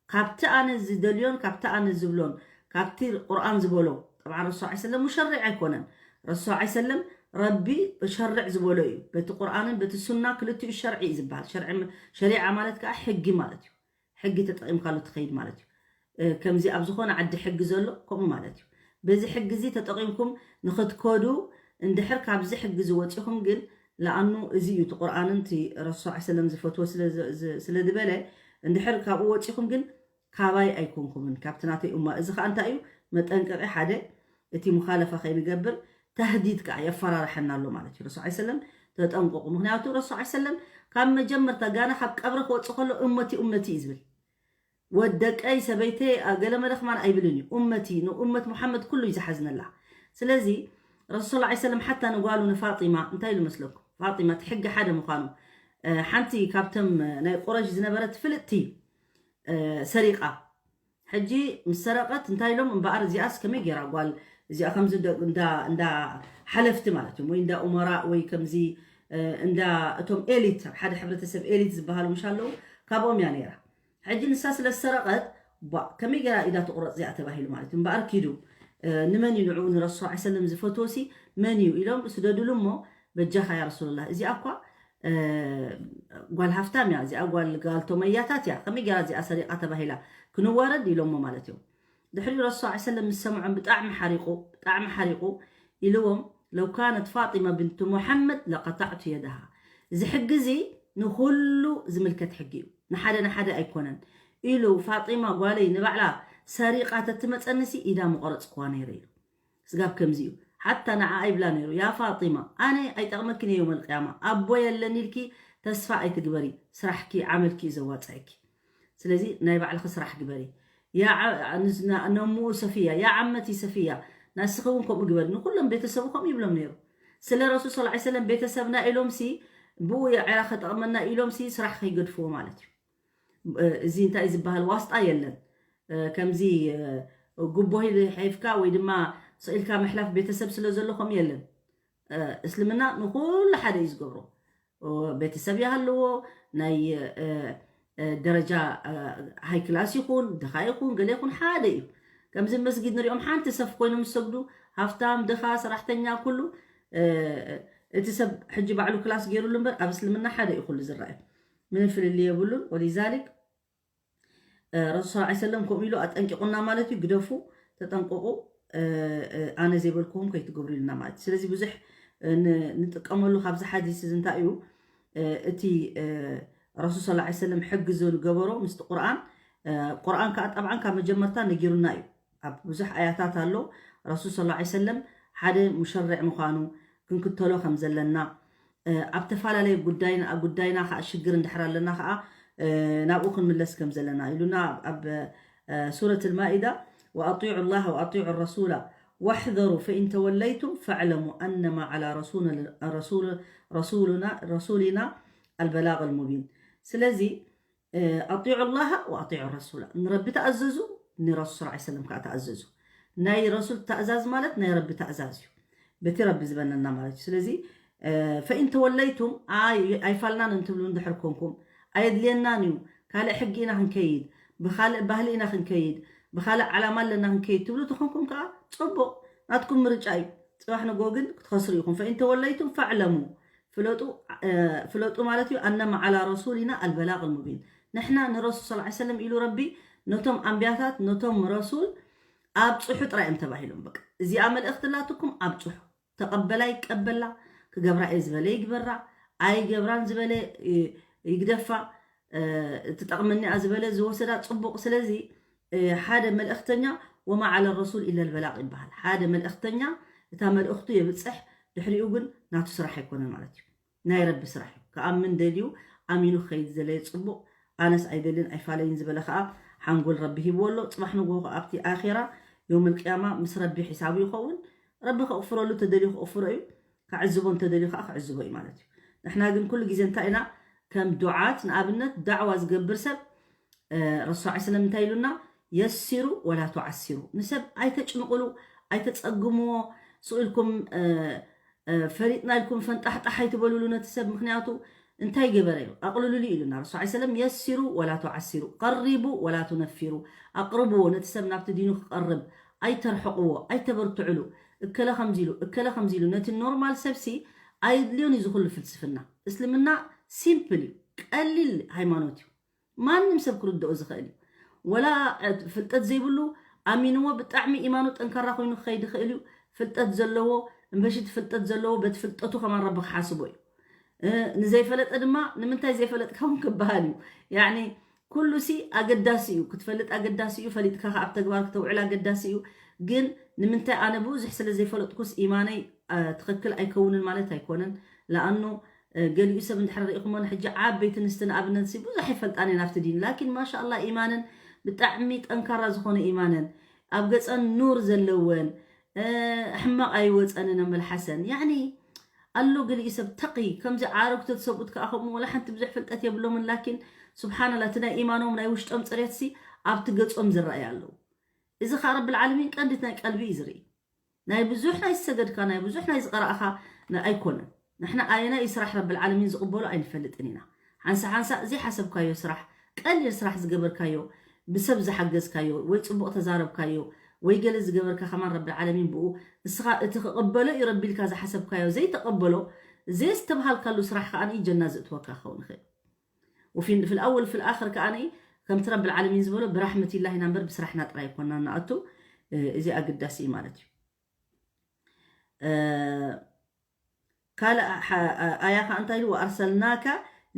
ካብቲ ኣነ ዝደልዮን ካብቲ ኣነ ዝብሎን ካብቲ ቁርኣን ዝበሎ። ጠብዓ ረሱል ሰለም ሙሸሪዕ ኣይኮነን። ረሱል ሰለም ረቢ ሸርዕ ዝበሎ እዩ። በቲ ቁርኣንን በቲ ሱና ክልቲኡ ሸርዒ እዩ ዝበሃል። ሸርዒ፣ ሸሪዓ ማለት ከዓ ሕጊ ማለት እዩ። ሕጊ ተጠቒምካሉ ትኸይድ ማለት እዩ። እ፣ ከምዚ ኣብ ዝኾነ ዓዲ ሕጊ ዘሎ ከምኡ ማለት እዩ። በዚ ሕጊ እዚ ተጠቒምኩም ንኽትከዱ እንድሕር ካብዚ ሕጊ እዚ ወፂኹም ግን፣ ለኣኑ እዚ እዩ እቲ ቁርኣንን እቲ ረሱል ሰለላሁ ዐለይሂ ወሰለም ዝፈትዎ ስለ ዝ-፣ ዝ-፣ ስለ ዝበለ፣ እንድሕር ካብኡ ወፂኹም ግን ካባይ ኣይኮንኩምን፣ ካብቲ ናተይ ኡማ። እዚ ከዓ እንታይ እዩ? መጠንቀቂ ሓደ፣ እቲ ሙኻለፋ ከይንገብር፣ ተህዲድ ከዓ የፈራርሐና ኣሎ ማለት እዩ። ረሱል ሰለላሁ ዐለይሂ ወሰለም ተጠንቀቁ። ምክንያቱ ረሱል ሰለላሁ ዐለይሂ ወሰለም ካብ መጀመርታ ጋና ካብ ቀብሪ ክወፅእ ከሎ እመቲ እመቲ እዩ ዝብል። ወደቀይ ሰበይተይ አ፣ ገለ መለ ከማን ኣይብልን እዩ። እመቲ፣ ንእመት ሙሓመድ ኩሉ እዩ ዝሓዝነላ። ስለዚ ረሱል ሰለላሁ ዐለይሂ ወሰለም ሓታ ንጓሉ ንፋጢማ እንታይ ኢሉ መስለኩም? ፋጢማ እቲ ሕጊ ሓደ ምዃኑ፣ እ፣ ሓንቲ ካብቶም ናይ ቁረሽ ዝነበረት ፍልጥቲ፣ እ፣ ሰሪቓ። ሕጂ ምስ ሰረቐት እንታይ ኢሎም እምበኣር፣ እዚኣስ ከመይ ገይራ ጓል እዚኣ ከምዚ እንደ-፣ እንዳ፣ እንዳ ሓለፍቲ ማለት እዮም፣ ወይ እንዳ ኡመራ ወይ ከምዚ፣ እ፣ እንዳ እቶም ኤሊት፣ ኣብ ሓደ ሕብረተሰብ ኤሊት ዝበሃሉ ምሽ ኣለዉ፣ ካብኦም እያ ነይራ። ሕጂ ንሳ ስለ ዝሰረቐት፣ ቧ፣ ከመይ ገይራ ኢዳ ትቑረጽ እዚኣ ተባሂሉ ማለት እዩ። እምበኣር ኪዱ፣ እ፣ ንመን እዩ ንዕኡ ንረሱል ሰለላሁ ዐለይሂ ወሰለም ዝፈትዎ ሲ መን እዩ ኢሎም ስደዱሉ እሞ፣ በጃኻ ያ ረሱሉላህ፣ እዚኣ እኳ፣ እ፣ ጓል ሃፍታም እያ፣ እዚኣ ጓል፣ ጓል ቶመያታት እያ፣ ከመይ ገይራ እዚኣ ሰሪቓ ተባሂላ ክንዋረድ ኢሎሞ ማለት እዮም። ድሕሪ ረሱል ሰለላሁ ዐለይሂ ወሰለም ምስ ሰምዖም ብጣዕሚ ሓሪቑ፣ ብጣዕሚ ሓሪቑ ኢልዎም፣ ለው ካነት ፋጢማ ብንቱ ሙሐመድ ለቀጣዕቱ የደሃ። እዚ ሕጊ እዚ ንኹሉ ዝምልከት ሕጊ እዩ፣ ንሓደ ንሓደ ኣይኮነን ኢሉ፣ ፋጢማ ጓለይ ንባዕላ ሰሪቓ ተትመፀንሲ ኢዳ ምቆረፅክዋ ነይረ ኢሉ። ስጋብ ከምዚ እዩ። ሓታ ንዓ ይብላ ነይሩ፣ ያ ፋጢማ፣ ኣነ ኣይጠቕመኪን እየ የውመል ቅያማ፣ ኣቦ የለን ኢልኪ ተስፋ ኣይትግበሪ፣ ስራሕኪ ዓመልኪ እዩ ዘዋፅኣኪ። ስለዚ ናይ ባዕልኺ ስራሕ ግበሪ። ያ ዓ-፣ ንስ-፣ ና-፣ ነሙኡ ሰፊያ፣ ያ ዓመቲ ሰፊያ፣ ናስኺ እውን ከምኡ ግበሪ። ንኩሎም ቤተሰቡ ከምኡ ይብሎም ነይሩ። ስለ ረሱል ሰለላሁ ዐለይሂ ወሰለም ቤተሰብና ኢሎም ሲ፣ ብኡ የዕራ ከጠቕመና ኢሎም ሲ ስራሕ ከይገድፍዎ ማለት እዩ። እ፣ እዚ እንታይ ዝበሃል ዋስጣ የለን። እ፣ ከምዚ፣ እ፣ ጉቦ ሂል-፣ ሒፍካ ወይ ድማ ስኢልካ ምሕላፍ ቤተሰብ ስለ ዘሎ ከምኡ የለን። እ፣ እስልምና ንኩሉ ሓደ እዩ ዝገብሮ። ኦ፣ ቤተሰብ ይሃልዎ፣ ናይ፣ እ፣ እ፣ ደረጃ፣ እ፣ ሃይ ክላስ ይኹን፣ ድኻ ይኹን፣ ገለ ይኹን፣ ሓደ እዩ። ከምዚ መስጊድ ንሪኦም ሓንቲ ሰፍ ኮይኖም ዝሰግዱ፣ ሃፍታም፣ ድኻ፣ ሰራሕተኛ፣ ኩሉ፣ እ፣ እቲ ሰብ ሕጂ ባዕሉ ክላስ ገይሩሉ እምበር፣ ኣብ እስልምና ሓደ እዩ ኩሉ ዝረኣዩ። ምንም ፍልልይ የብሉን። ወሊዛሊክ፣ እ፣ ረሱል ሰለላሁ ዐለይሂ ወሰለም ከምኡ ኢሉ ኣጠንቂቑና ማለት እዩ። ግደፉ፣ ተጠንቀቑ፣ እ፣ እ፣ ኣነ ዘይበልኩኹም ከይትገብሩ ኢሉና ማለት እዩ። ስለዚ ብዙሕ፣ እ፣ ን-፣ ንጥቀመሉ ካብዚ ሓዲስ እዚ እንታይ እዩ? እ፣ እቲ፣ እ፣ ረሱል ሰለላሁ ዐለይሂ ወሰለም ሕጊ ዝገበሮ ምስቲ ቁርኣን፣ እ፣ ቁርኣን ከዓ ጠብዓን ካብ መጀመርታ ነጊሩና እዩ። ኣብ ብዙሕ ኣያታት ኣሎ ረሱል ሰለላሁ ዐለይሂ ወሰለም ሓደ ሙሸርዕ ምዃኑ፣ ክንክተሎ ከም ዘለና፣ እ፣ ኣብ ተፈላለየ ጉዳይና፣ ጉዳይና ከዓ ሽግር እንድሕር ኣለና ከዓ፣ እ፣ ናብኡ ክንምለስ ከም ዘለና ኢሉና ኣብ፣ ኣብ፣ እ፣ ሱረት ልማኢዳ፣ ወኣጢዑ ላህ ወኣጢዑ ረሱላ ዋሕዘሩ ፈኢን ተወለይቱም ፈዕለሙ ኣነማ ዓላ ረሱል-፣ ረሱል-፣ ረሱሉና፣ ረሱሊና ኣልበላቅ ልሙቢን። ስለዚ፣ እ፣ ኣጢዑ ላሃ ወኣጢዑ ረሱላ፣ ንረቢ ተኣዘዙ፣ ንረሱል ሰለላሁ ዐለይሂ ወሰለም ከዓ ተኣዘዙ። ናይ ረሱል ተእዛዝ ማለት ናይ ረቢ ተእዛዝ እዩ፣ በቲ ረቢ ዝበነና ማለት እዩ። ስለዚ፣ እ፣ ፈኢን ተወለይቱም፣ ኣይ-፣ ኣይፋልናን እንትብሉ እንድሕር ኮንኩም፣ ኣየድልየናን እዩ፣ ካልእ ሕጊ ኢና ክንከይድ፣ ብኻልእ ባህሊ ኢና ክንከይድ፣ ብኻልእ ዓላማ ኣለና ክንከይድ ትብሉ ተኾንኩም ከዓ፣ ፅቡቕ፣ ናትኩም ምርጫ እዩ። ፅባሕ ንጎ ግን ክትኸስሩ ኢኹም። ፈኢን ተወለይቱም ፈዕለሙ፣ ፍለጡ፣ እ፣ ፍለጡ ማለት እዩ፣ ኣነማ ዓላ ረሱሊና ኣልበላቅ ልሙቢን። ንሕና ንረሱል ሰለላሁ ዐለይሂ ወሰለም ኢሉ ረቢ ነቶም ኣንብያታት፣ ነቶም ረሱል ኣብፅሑ ጥራይ እዮም ተባሂሎም። በቃ፣ እዚኣ መልእኽቲ ኣላትኩም፣ ኣብፅሑ። ተቐበላ ይቀበላ፣ ክገብራ እየ ዝበለ ይግበራ፣ ኣይገብራን ዝበለ፣ እ፣ ይግደፋ፣ እ፣ ትጠቕመኒ እያ ዝበለ ዝወሰዳ፣ ፅቡቕ። ስለዚ፣ እ፣ ሓደ መልእኽተኛ ወማ ዓለ ረሱል ኢለ ልበላቕ ይበሃል። ሓደ መልእኽተኛ እታ መልእኽቱ የብፅሕ፣ ድሕሪኡ ግን ናቱ ስራሕ ኣይኮነን ማለት እዩ። ናይ ረቢ ስራሕ እዩ። ክኣምን ደልዩ ኣሚኑ ክኸይድ ዝደለየ ፅቡቕ፣ ኣነስ ኣይደልን ኣይፋለይን ዝበለ ከዓ ሓንጎል ረቢ ሂብዎ ኣሎ። ፅባሕ ንግሆ ከዓ ኣብቲ ኣኼራ የውመል ቅያማ ምስ ረቢ ሒሳቡ ይኸውን። ረቢ ከቕፍረሉ ተደልዩ ክቕፍሮ እዩ፣ ክዕዝቦ እንተደልዩ ከዓ ክዕዝቦ እዩ ማለት እዩ። ንሕና ግን ኩሉ ግዜ እንታይ ኢና ከም ዱዓት፣ ንኣብነት ዳዕዋ ዝገብር ሰብ፣ እ፣ ረሱል ሰለላሁ ዐለይሂ ወሰለም እንታይ ኢሉና? የሲሩ ወላ ቱዓሲሩ። ንሰብ ኣይተጭንቑሉ፣ ኣይተጸግምዎ። ስቕ ኢልኩም፣ እ፣ እ፣ ፈሊጥና ኢልኩም ፈንጣሕጣሕ ኣይትበሉሉ ነቲ ሰብ፣ ምኽንያቱ እንታይ ገበረ እዩ? ኣቕልሉሉ ኢሉና ረሱል ሰለላሁ ዐለይሂ ወሰለም። የሲሩ ወላ ቱዓሲሩ፣ ቀሪቡ ወላ ቱነፊሩ። ኣቕርብዎ፣ ነቲ ሰብ ናብቲ ዲኑ ክቐርብ፣ ኣይተርሕቕዎ፣ ኣይተበርትዕሉ። እከለ ከምዚ ኢሉ፣ እከለ ከምዚ ኢሉ፣ ነቲ ኖርማል ሰብሲ ኣየድልዮን እዩ ዝኹሉ ፍልስፍና። እስልምና ሲምፕል እዩ፣ ቀሊል ሃይማኖት እዩ። ማንም ሰብ ክርድኦ ዝኽእል እዩ። ወላ ፍልጠት ዘይብሉ ኣሚንዎ ብጣዕሚ ኢማኑ ጠንካራ ኮይኑ ክኸይድ ይኽእል እዩ። ፍልጠት ዘለዎ እምበሽቲ ፍልጠት ዘለዎ በቲ ፍልጠቱ ከማን ረቢ ክሓስቦ እዩ። ንዘይፈለጠ ድማ ንምንታይ ዘይፈለጥካ እውን ክበሃል እዩ። ያኒ ኩሉ ሲ ኣገዳሲ እዩ፣ ክትፈልጥ ኣገዳሲ እዩ፣ ፈሊጥካ ከ ኣብ ተግባር ክተውዕል ኣገዳሲ እዩ። ግን ንምንታይ ኣነ ብዙሕ ስለ ዘይፈለጥኩስ ኢማነይ ትኽክል ኣይከውንን ማለት ኣይኮነን። ለኣኑ ገሊኡ ሰብ እንድሕር ርኢኹሞ ንሕጂ ዓበይቲ ንስቲ ንኣብነት ሲ ብዙሕ ኣይፈልጣን እየን ኣብቲ ዲን፣ ላኪን ማሻኣላ ኢማነን ብጣዕሚ ጠንካራ ዝኾነ ኢማነን ኣብ ገፀን ኑር ዘለወን ሕማቕ ኣይወፀንን ኣመልሓሰን። ያኒ ኣሎ ገሊኡ ሰብ ተቒ ከምዚ ዓረጉ ተትሰብኡት ከኣ ከምኡ ወላ ሓንቲ ብዙሕ ፍልጠት የብሎምን፣ ላኪን ስብሓንላ እቲ ናይ ኢማኖም ናይ ውሽጦም ፅሬትሲ ኣብቲ ገፆም ዝረኣዩ ኣለዉ። እዚ ከዓ ረብል ዓለሚን ቀንዲት ናይ ቀልቢ እዩ ዝርኢ። ናይ ብዙሕ ናይ ዝሰገድካ ናይ ብዙሕ ናይ ዝቐረእኻ ኣይኮነን። ንሕና ኣየናይ ስራሕ ረብል ዓለሚን ዝቕበሎ ኣይንፈልጥን ኢና። ሓንሳ ሓንሳ ዘይሓሰብካዮ ስራሕ፣ ቀሊል ስራሕ ዝገበርካዮ፣ ብሰብ ዝሓገዝካዮ ወይ ፅቡቕ ተዛረብካዮ ወይ ገለ ዝገበርካ ከማን ረብል ዓለሚን ብኡ ንስኻ እቲ ክቕበሎ እዩ ረቢ ኢልካ ዝሓሰብካዮ ዘይተቐበሎ ዘየስተብሃልካሉ ስራሕ ከዓ ጀና ዝእትወካ ክኸውን ይኽእል። وفي في الأول في الآخر ከኣ ከምቲ ረብል ዓለሚን ዝበሎ ብራሕመት ኢላህ ኢና እምበር ብስራሕና ጥራይ ኣይኮና ንኣቱ። እዚ ኣገዳሲ እዩ ማለት እዩ። ካልእ ኣያ ከዓ እንታይ ኢሉ? وأرسلناك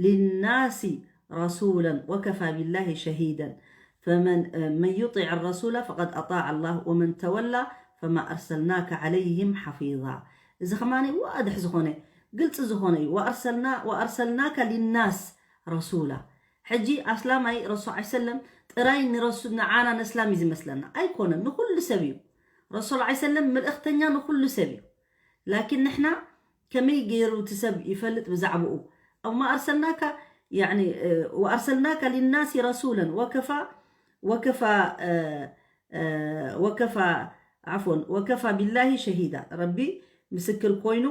للناس رسولا وكفى بالله شهيدا فمن من يطع الرسول فقد أطاع الله ومن تولى فما أرسلناك عليهم حفيظا. እዚ ከማን ዋድሕ ዝኾነ ግልፂ ዝኾነ እዩ። وأرسلناك للناس رسولا ሕጂ ኣስላማይ ረሱል ዓ ሰለም ጥራይ ንረሱ ንዓና ነስላም እዩ ዝመስለና ኣይኮነን፣ ንኩሉ ሰብ እዩ። ረሱል ዓ ሰለም መልእኽተኛ ንኩሉ ሰብ እዩ። ላኪን ንሕና ከመይ ገይሩ እቲ ሰብ ይፈልጥ ብዛዕባኡ? أو ما أرسلناك يعني وأرسلناك للناس رسولا وكفى وكفى وكفى عفوا وكفى بالله شهيدا ረቢ ምስክር ኮይኑ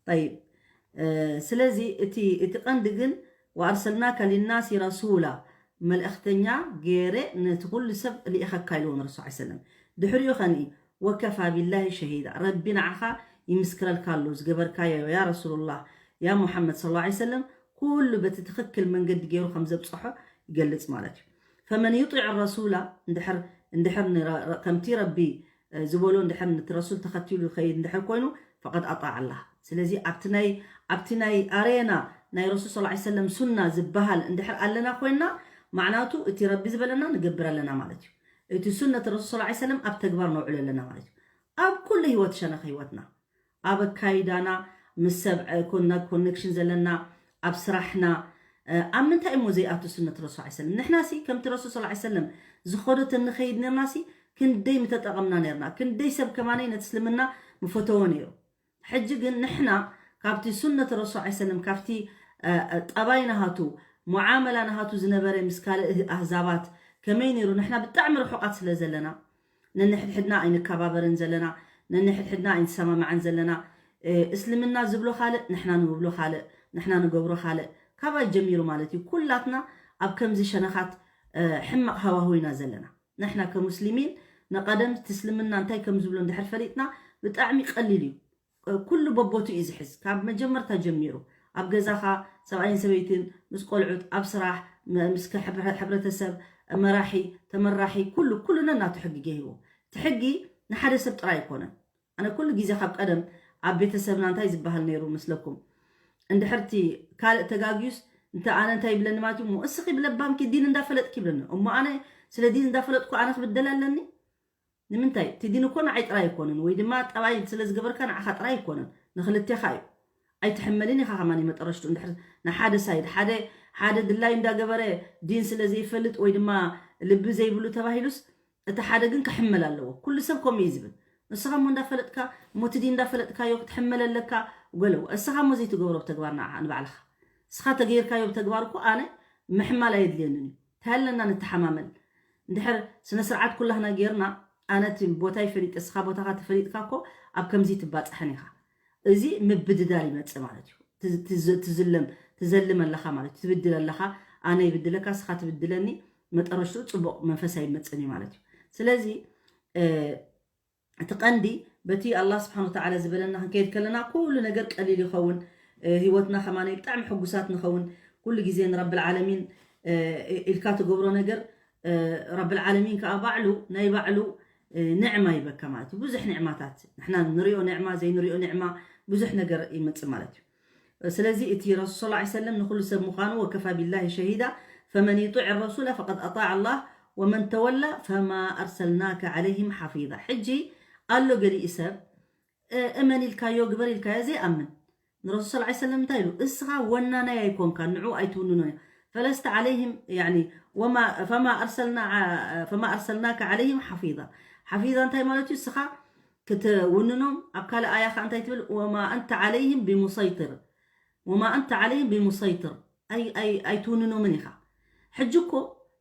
طيب ስለዚ እቲ እቲ ቀንዲ ግን وأرسلناك للناس رسولا መልእኽተኛ ገይረ ነቲ ኩሉ ሰብ ልኢኸካ ኢልዎ ንረሱል ዓ ሰለም። ድሕሪኡ ኸንኢ وكفى بالله شهيدا ረቢ ንዓኻ ይምስክረልካ ኣሎ ዝገበርካዮ ያ ረሱሉላህ ያ ሙሓመድ صلى الله عليه وسلم ኩሉ በቲ ትኽክል መንገዲ ገይሩ ከም ዘብፅሖ ይገልፅ ማለት እዩ። فمن يطع الرسول እንድሕር እንድሕር ከምቲ ረቢ ዝበሎ እንድሕር ነቲ ረሱል ተኸቲሉ ዝኸይድ እንድሕር ኮይኑ فقد أطاع الله ስለዚ ኣብቲ ናይ ኣብቲ ናይ ኣሬና ናይ ረሱል صلى الله عليه وسلم ሱና ዝበሃል እንድሕር ኣለና ኮይና ማዕናቱ እቲ ረቢ ዝበለና ንገብር ኣለና ማለት እዩ። እቲ ሱነት ረሱል صلى الله عليه وسلم ኣብ ተግባር ነውዕሎ ኣለና ማለት እዩ። ኣብ ኩሉ ህይወት ሸነኽ ህይወትና ኣብ ኣካይዳና ምስ ሰብ ኮነክሽን ዘለና ኣብ ስራሕና ኣብ ምንታይ እሞ ዘይኣቱ ሱነት ረሱል ዓ ሰለም ንሕና ሲ ከምቲ ረሱል صلى الله عليه وسلم ዝኸዶ ተንኸይድ ነርና ሲ ክንደይ ምተጠቐምና ነርና ክንደይ ሰብ ከማነይ ነቲ እስልምና ምፈተዎ ነይሩ። ሕጂ ግን ንሕና ካብቲ ሱነት ረሱል ዓ ሰለም ካብቲ ጠባይ ናሃቱ ሙዓመላ ናሃቱ ዝነበረ ምስ ካልእ ኣህዛባት ከመይ ነይሩ ንሕና ብጣዕሚ ርሑቓት ስለ ዘለና ነንሕድሕድና ኣይንከባበርን ዘለና ነንሕድሕድና ኣይንሰማማዕን ዘለና እስልምና ዝብሎ ካልእ ንሕና ንብሎ ካልእ ንሕና ንገብሮ ካልእ ካባይ ጀሚሩ ማለት እዩ ኩላትና ኣብ ከምዚ ሸነኻት ሕማቕ ሃዋሁ ኢና ዘለና ንሕና ከሙስሊሚን ንቐደም እቲ እስልምና እንታይ ከም ዝብሎ እንድሕር ፈሊጥና ብጣዕሚ ቀሊል እዩ ኩሉ በቦቱ እዩ ዝሕዝ ካብ መጀመርታ ጀሚሩ ኣብ ገዛኻ ሰብኣይን ሰበይትን ምስ ቆልዑት ኣብ ስራሕ ምስ ሕብረተሰብ መራሒ ተመራሒ ኩሉ ኩሉ ነናቱ ሕጊ ገይርዎ እቲ ሕጊ ንሓደ ሰብ ጥራይ ኣይኮነን ኣነ ኩሉ ግዜ ካብ ቀደም ኣብ ቤተሰብና እንታይ ዝበሃል ነይሩ መስለኩም እንድሕርቲ ካልእ ተጋግዩስ እንተ ኣነ እንታይ ይብለኒ ማለት እዩ እሞ እስኺ ብለባምኪ ዲን እንዳፈለጥኪ ይብለኒ እሞ ኣነ ስለ ዲን እንዳፈለጥኩ ኣነ ክብደል ኣለኒ ንምንታይ እቲ ዲን እኮ ንዓይ ጥራይ ኣይኮነን ወይ ድማ ጠባይ ስለ ዝገበርካ ንዓኻ ጥራይ ኣይኮነን ንክልቴኻ እዩ ኣይትሕመልን ኢኻ ከማን መጠረሽቱ እንድሕር ንሓደ ሳይድ ሓደ ሓደ ድላይ እንዳገበረ ዲን ስለ ዘይፈልጥ ወይ ድማ ልቢ ዘይብሉ ተባሂሉስ እቲ ሓደ ግን ክሕመል ኣለዎ ኩሉ ሰብ ከምኡ እዩ ዝብል ንስኻ እሞ እንዳፈለጥካ እሞ እቲ ዲን እንዳፈለጥካዮ ክትሕመል ኣለካ ገለው እስኻ እሞ ዘይትገብሮ ብተግባር ንባዕልኻ እስኻ ተገይርካዮ ብተግባር እኮ ኣነ ምሕማል ኣየድልየንን እዩ እንታይ ኣለና ንተሓማመል እንድሕር ስነ ስርዓት ኩላህና ጌርና ኣነ እቲ ቦታይ ፈሊጠ እስኻ ቦታኻ ተፈሊጥካ እኮ ኣብ ከምዚ ትባፅሐን ኢኻ እዚ ምብድዳል ይመፅእ ማለት እዩ ትዝለም ትዘልም ኣለኻ ማለት እዩ ትብድል ኣለኻ ኣነ ይብድለካ እስኻ ትብድለኒ መጠረሽትኡ ፅቡቕ መንፈስ ኣይመፅን እዩ ማለት እዩ ስለዚ እቲ ቀንዲ በቲ ኣላህ ስብሓን ወተዓላ ዝበለና ክንከይድ ከለና ኩሉ ነገር ቀሊል ይኸውን። ህይወትና ከማነይ ብጣዕሚ ሕጉሳት ንኸውን። ኩሉ ግዜ ንረብል ዓለሚን ኢልካ ትገብሮ ነገር ረብል ዓለሚን ከዓ ባዕሉ ናይ ባዕሉ ንዕማ ይበካ ማለት እዩ። ብዙሕ ንዕማታት ንሕና ንሪኦ ንዕማ ዘይንሪኦ ንዕማ ብዙሕ ነገር ይመፅእ ማለት እዩ። ስለዚ እቲ ረሱል ስ ሰለም ንኩሉ ሰብ ምዃኑ ወከፋ ቢላሂ ሸሂዳ ፈመን ይጢዕ ረሱላ ፈቀድ ኣጣዕ ኣላህ ወመን ተወላ ፈማ ኣርሰልናከ ዓለይህም ሓፊዛ። ሕጂ ኣሎ ገሊኡ ሰብ እመን ኢልካዮ ግበር ኢልካዮ ዘይኣምን ንረሱል ስ ሰለም እንታይ ኢሉ? እስኻ ወናናይ ኣይኮንካ ንዑ ኣይትውንኖ ፈለስተ ዓለይህም ፈማ ኣርሰልናከ ዓለይህም ሓፊዛ። ሓፊዛ እንታይ ማለት እዩ? እስኻ ክትውንኖም ኣብ ካልእ ኣያ ከዓ እንታይ ትብል? ወማ ኣንተ ዓለይህም ብሙሰይጥር ወማ ኣንተ ዓለይህም ብሙሰይጥር ኣይትውንኖምን ኢኻ። ሕጂ እኮ